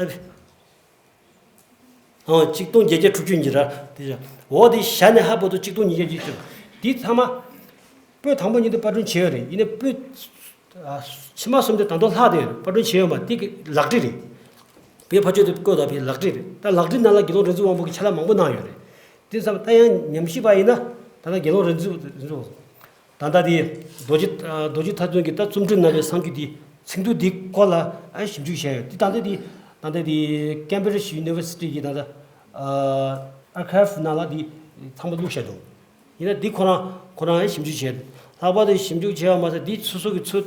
ཨང་གཅིག་སྟོང་བརྒྱད་བརྒྱ་དྲུག་ཅུ་ཉིས་ར། དེ་འོ་དེ་ཞ་ནས་ཧ་བར་དུ་གཅིག་སྟོང་ཉིས་བརྒྱ་བརྒྱད་ཅུ། དེ་ཚང་མ་པོད་དང་པོ་གཉིས་དེ་པར་སྐྲུན་བྱས་ཡོད་རེད། ཡིན་ནའི་པོད་ཨ་ཕྱི་མ་གསུམ་དེ་ད་དུང་ལྷག་བསྡད་ཡོད་རེད། པར་སྐྲུན་བྱས་ཡོད་མ་རེད། དེ་གི་ལག་བྲིས་རེད། བོད་ཕར་ཕྱོགས་དེ་བཀོད་དང་བོད་ལག་བྲིས་རེད། ད་ལག་བྲིས་ནང་ལ་དགེ་སློང་རིག་འཛིན་དབང་པོ་གི་ཕྱག་ལས་མང་པོ་གནང་ཡོད་རེད། དེ་ཙམ་ད་ཡང་ཉམས་ཞིབ་པ་ཡིན་ན། ད་ལྟ་དགེ་སློང་རིག་འཛིན་རིག་འཛིན་དབང་ད་ལྟ་དེ་རྡོ་རྗེ་རྡོ་རྗེ་ཐར་ཚུན་གྱིས་ད་རྩོམ་སྒྲིག་གནང་བའི་གསར་འགྱུར་དེ། ཚིག་མཛོད་འདིའི་སྐོར་ལ་ཨ་ཞིབ་འཇུག་བྱས་ཡོད། དེ་ད་ལྟ་དེ་ད་ལྟ་དེ་Cambridge University གི་ད་ལྟ་ཨ་archive ནང་ལ་དེ་ཚང་མ་བླུགས་བཞག་འདུག་ཡིན་ན་འདི་ཁོ་རང་ཁོ་རང་ཨ་ཞིབ་འཇུག་བྱས། ལྷག་པར་དུ་ཞིབ་འཇུག་བྱས་པ་མ་ཟད། འདི་སོ་སོ་གི་ཚུར་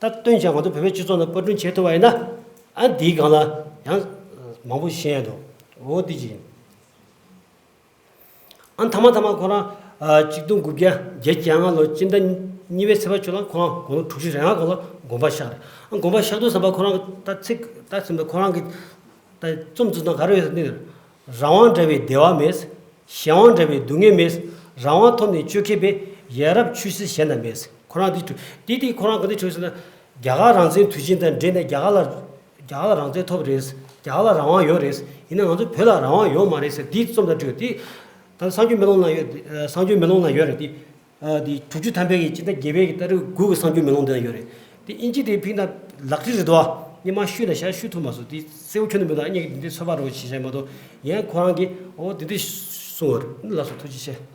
ད་བཏོན་བྱས་ང་ཚོ་བོད་པའི་སྤྱི་ཚོགས་ནང་པར་སྐྲུན་བྱས་ཐུབ་པ་ཡིན་ན། ཨ་འདིའི་སྒང་ལ་ཡང་མང་པོ་ཤེས་ཡ་འདུག་འོ་འདི་ཅིག་ཡིན། ཨ་མཐའ་མ་མཐའ་མ་ཁོ་རང་ཨ་གཅིག་སྟོང་དགུ་བརྒྱ་བརྒྱད་ཅུ་གྱ་ལྔ་ལོར་སྤྱི་ཟླ་གཉིས་པའི་ཚེས་པ་བཅུ་ལ་ཁོ་རང་དགུང་ལོ་དྲུག་ཅུ་རེ་ལྔ་སྐོར་ལ་དགོངས་པ་བཞག་རེད། ཨ་དགོངས་པ་བཞག་དུས་ཙམ་པ་ཁོ་རང་གི་ད་ཚིག་ད་ཟིན་པའི་ཁོ་རང་གི་ད་རྩོམ་བྲིས་སྟངས་ག་རེ་ཡོད་ཟེར་ན། རང་དབང་བྲལ་བའི་བདེ་བ་མེད། གཞན་དབང་བྲལ་བའི་སྡུག་བསྔལ་མེད། རང་དབང་ཐོབ་ནས་བཅོས་མཁས་པས། ཡ་རབས་ཆོས་སྲིད་གཞན་དང་མེད། ཁོ་རང་འདི་བྲིས། འདི་དེ་ཁོ་རང་ག་འདི་བྲིས་ཟེར་ན། རྒྱ་གར་རང་བཙན་དུས་ཆེན་དང་འབྲེལ་ནས་རྒྱ་གར་ལ་རྒྱ་གར་ལ་རང་བཙན་ཐོབ་རེད། རྒྱ་གར་ལ་རང་དབང་ཡོད་རེད། ཡིན་ན་ང་ཚོ་བོད་ལ་རང་དབང་ཡོད་མ་རེད་ཟེར་དེའི་རྩོམ་དང་བྲིས། དེ་ད་གསར་འགྱུར་མེ་ལོང་ནང་ཡོད། གསར་འགྱུར་མེ་ལོང་ནང་ཡོད་རེད། དེ་ཨ་དེ་དྲུག་ཅུ་ཐམ་པའི་གི་སྤྱི་ཟླ་བརྒྱད་པའི་གི་ཏ་རིག་དགུ་གི་གསར་འགྱུར་མེ་ལོང་དེ་ན་ཡོད་རེད། དེ་ཨིན་ཇི་དེ་ཕིང་ན་ལག་བྲིས་རེད་དོ། ངས་མ་ཤོད་ན་ཤ་ཤོད་ཐུབ་མ་སོང་། དེ་གསལ་པོ་ཁྱོན་ནས་མི་འདུག་ཨ་ངས་འདི་འདྲའི་ཚོད་དཔག་རོགས་བྱེད་བྱས་མ་གཏོགས། ཡང་ཁོ་རང་གིས་འོ་དེ་འདྲ་གསུངས་པ་རེད། ལགས་སོ། ཐུགས་རྗེ་ཆེ།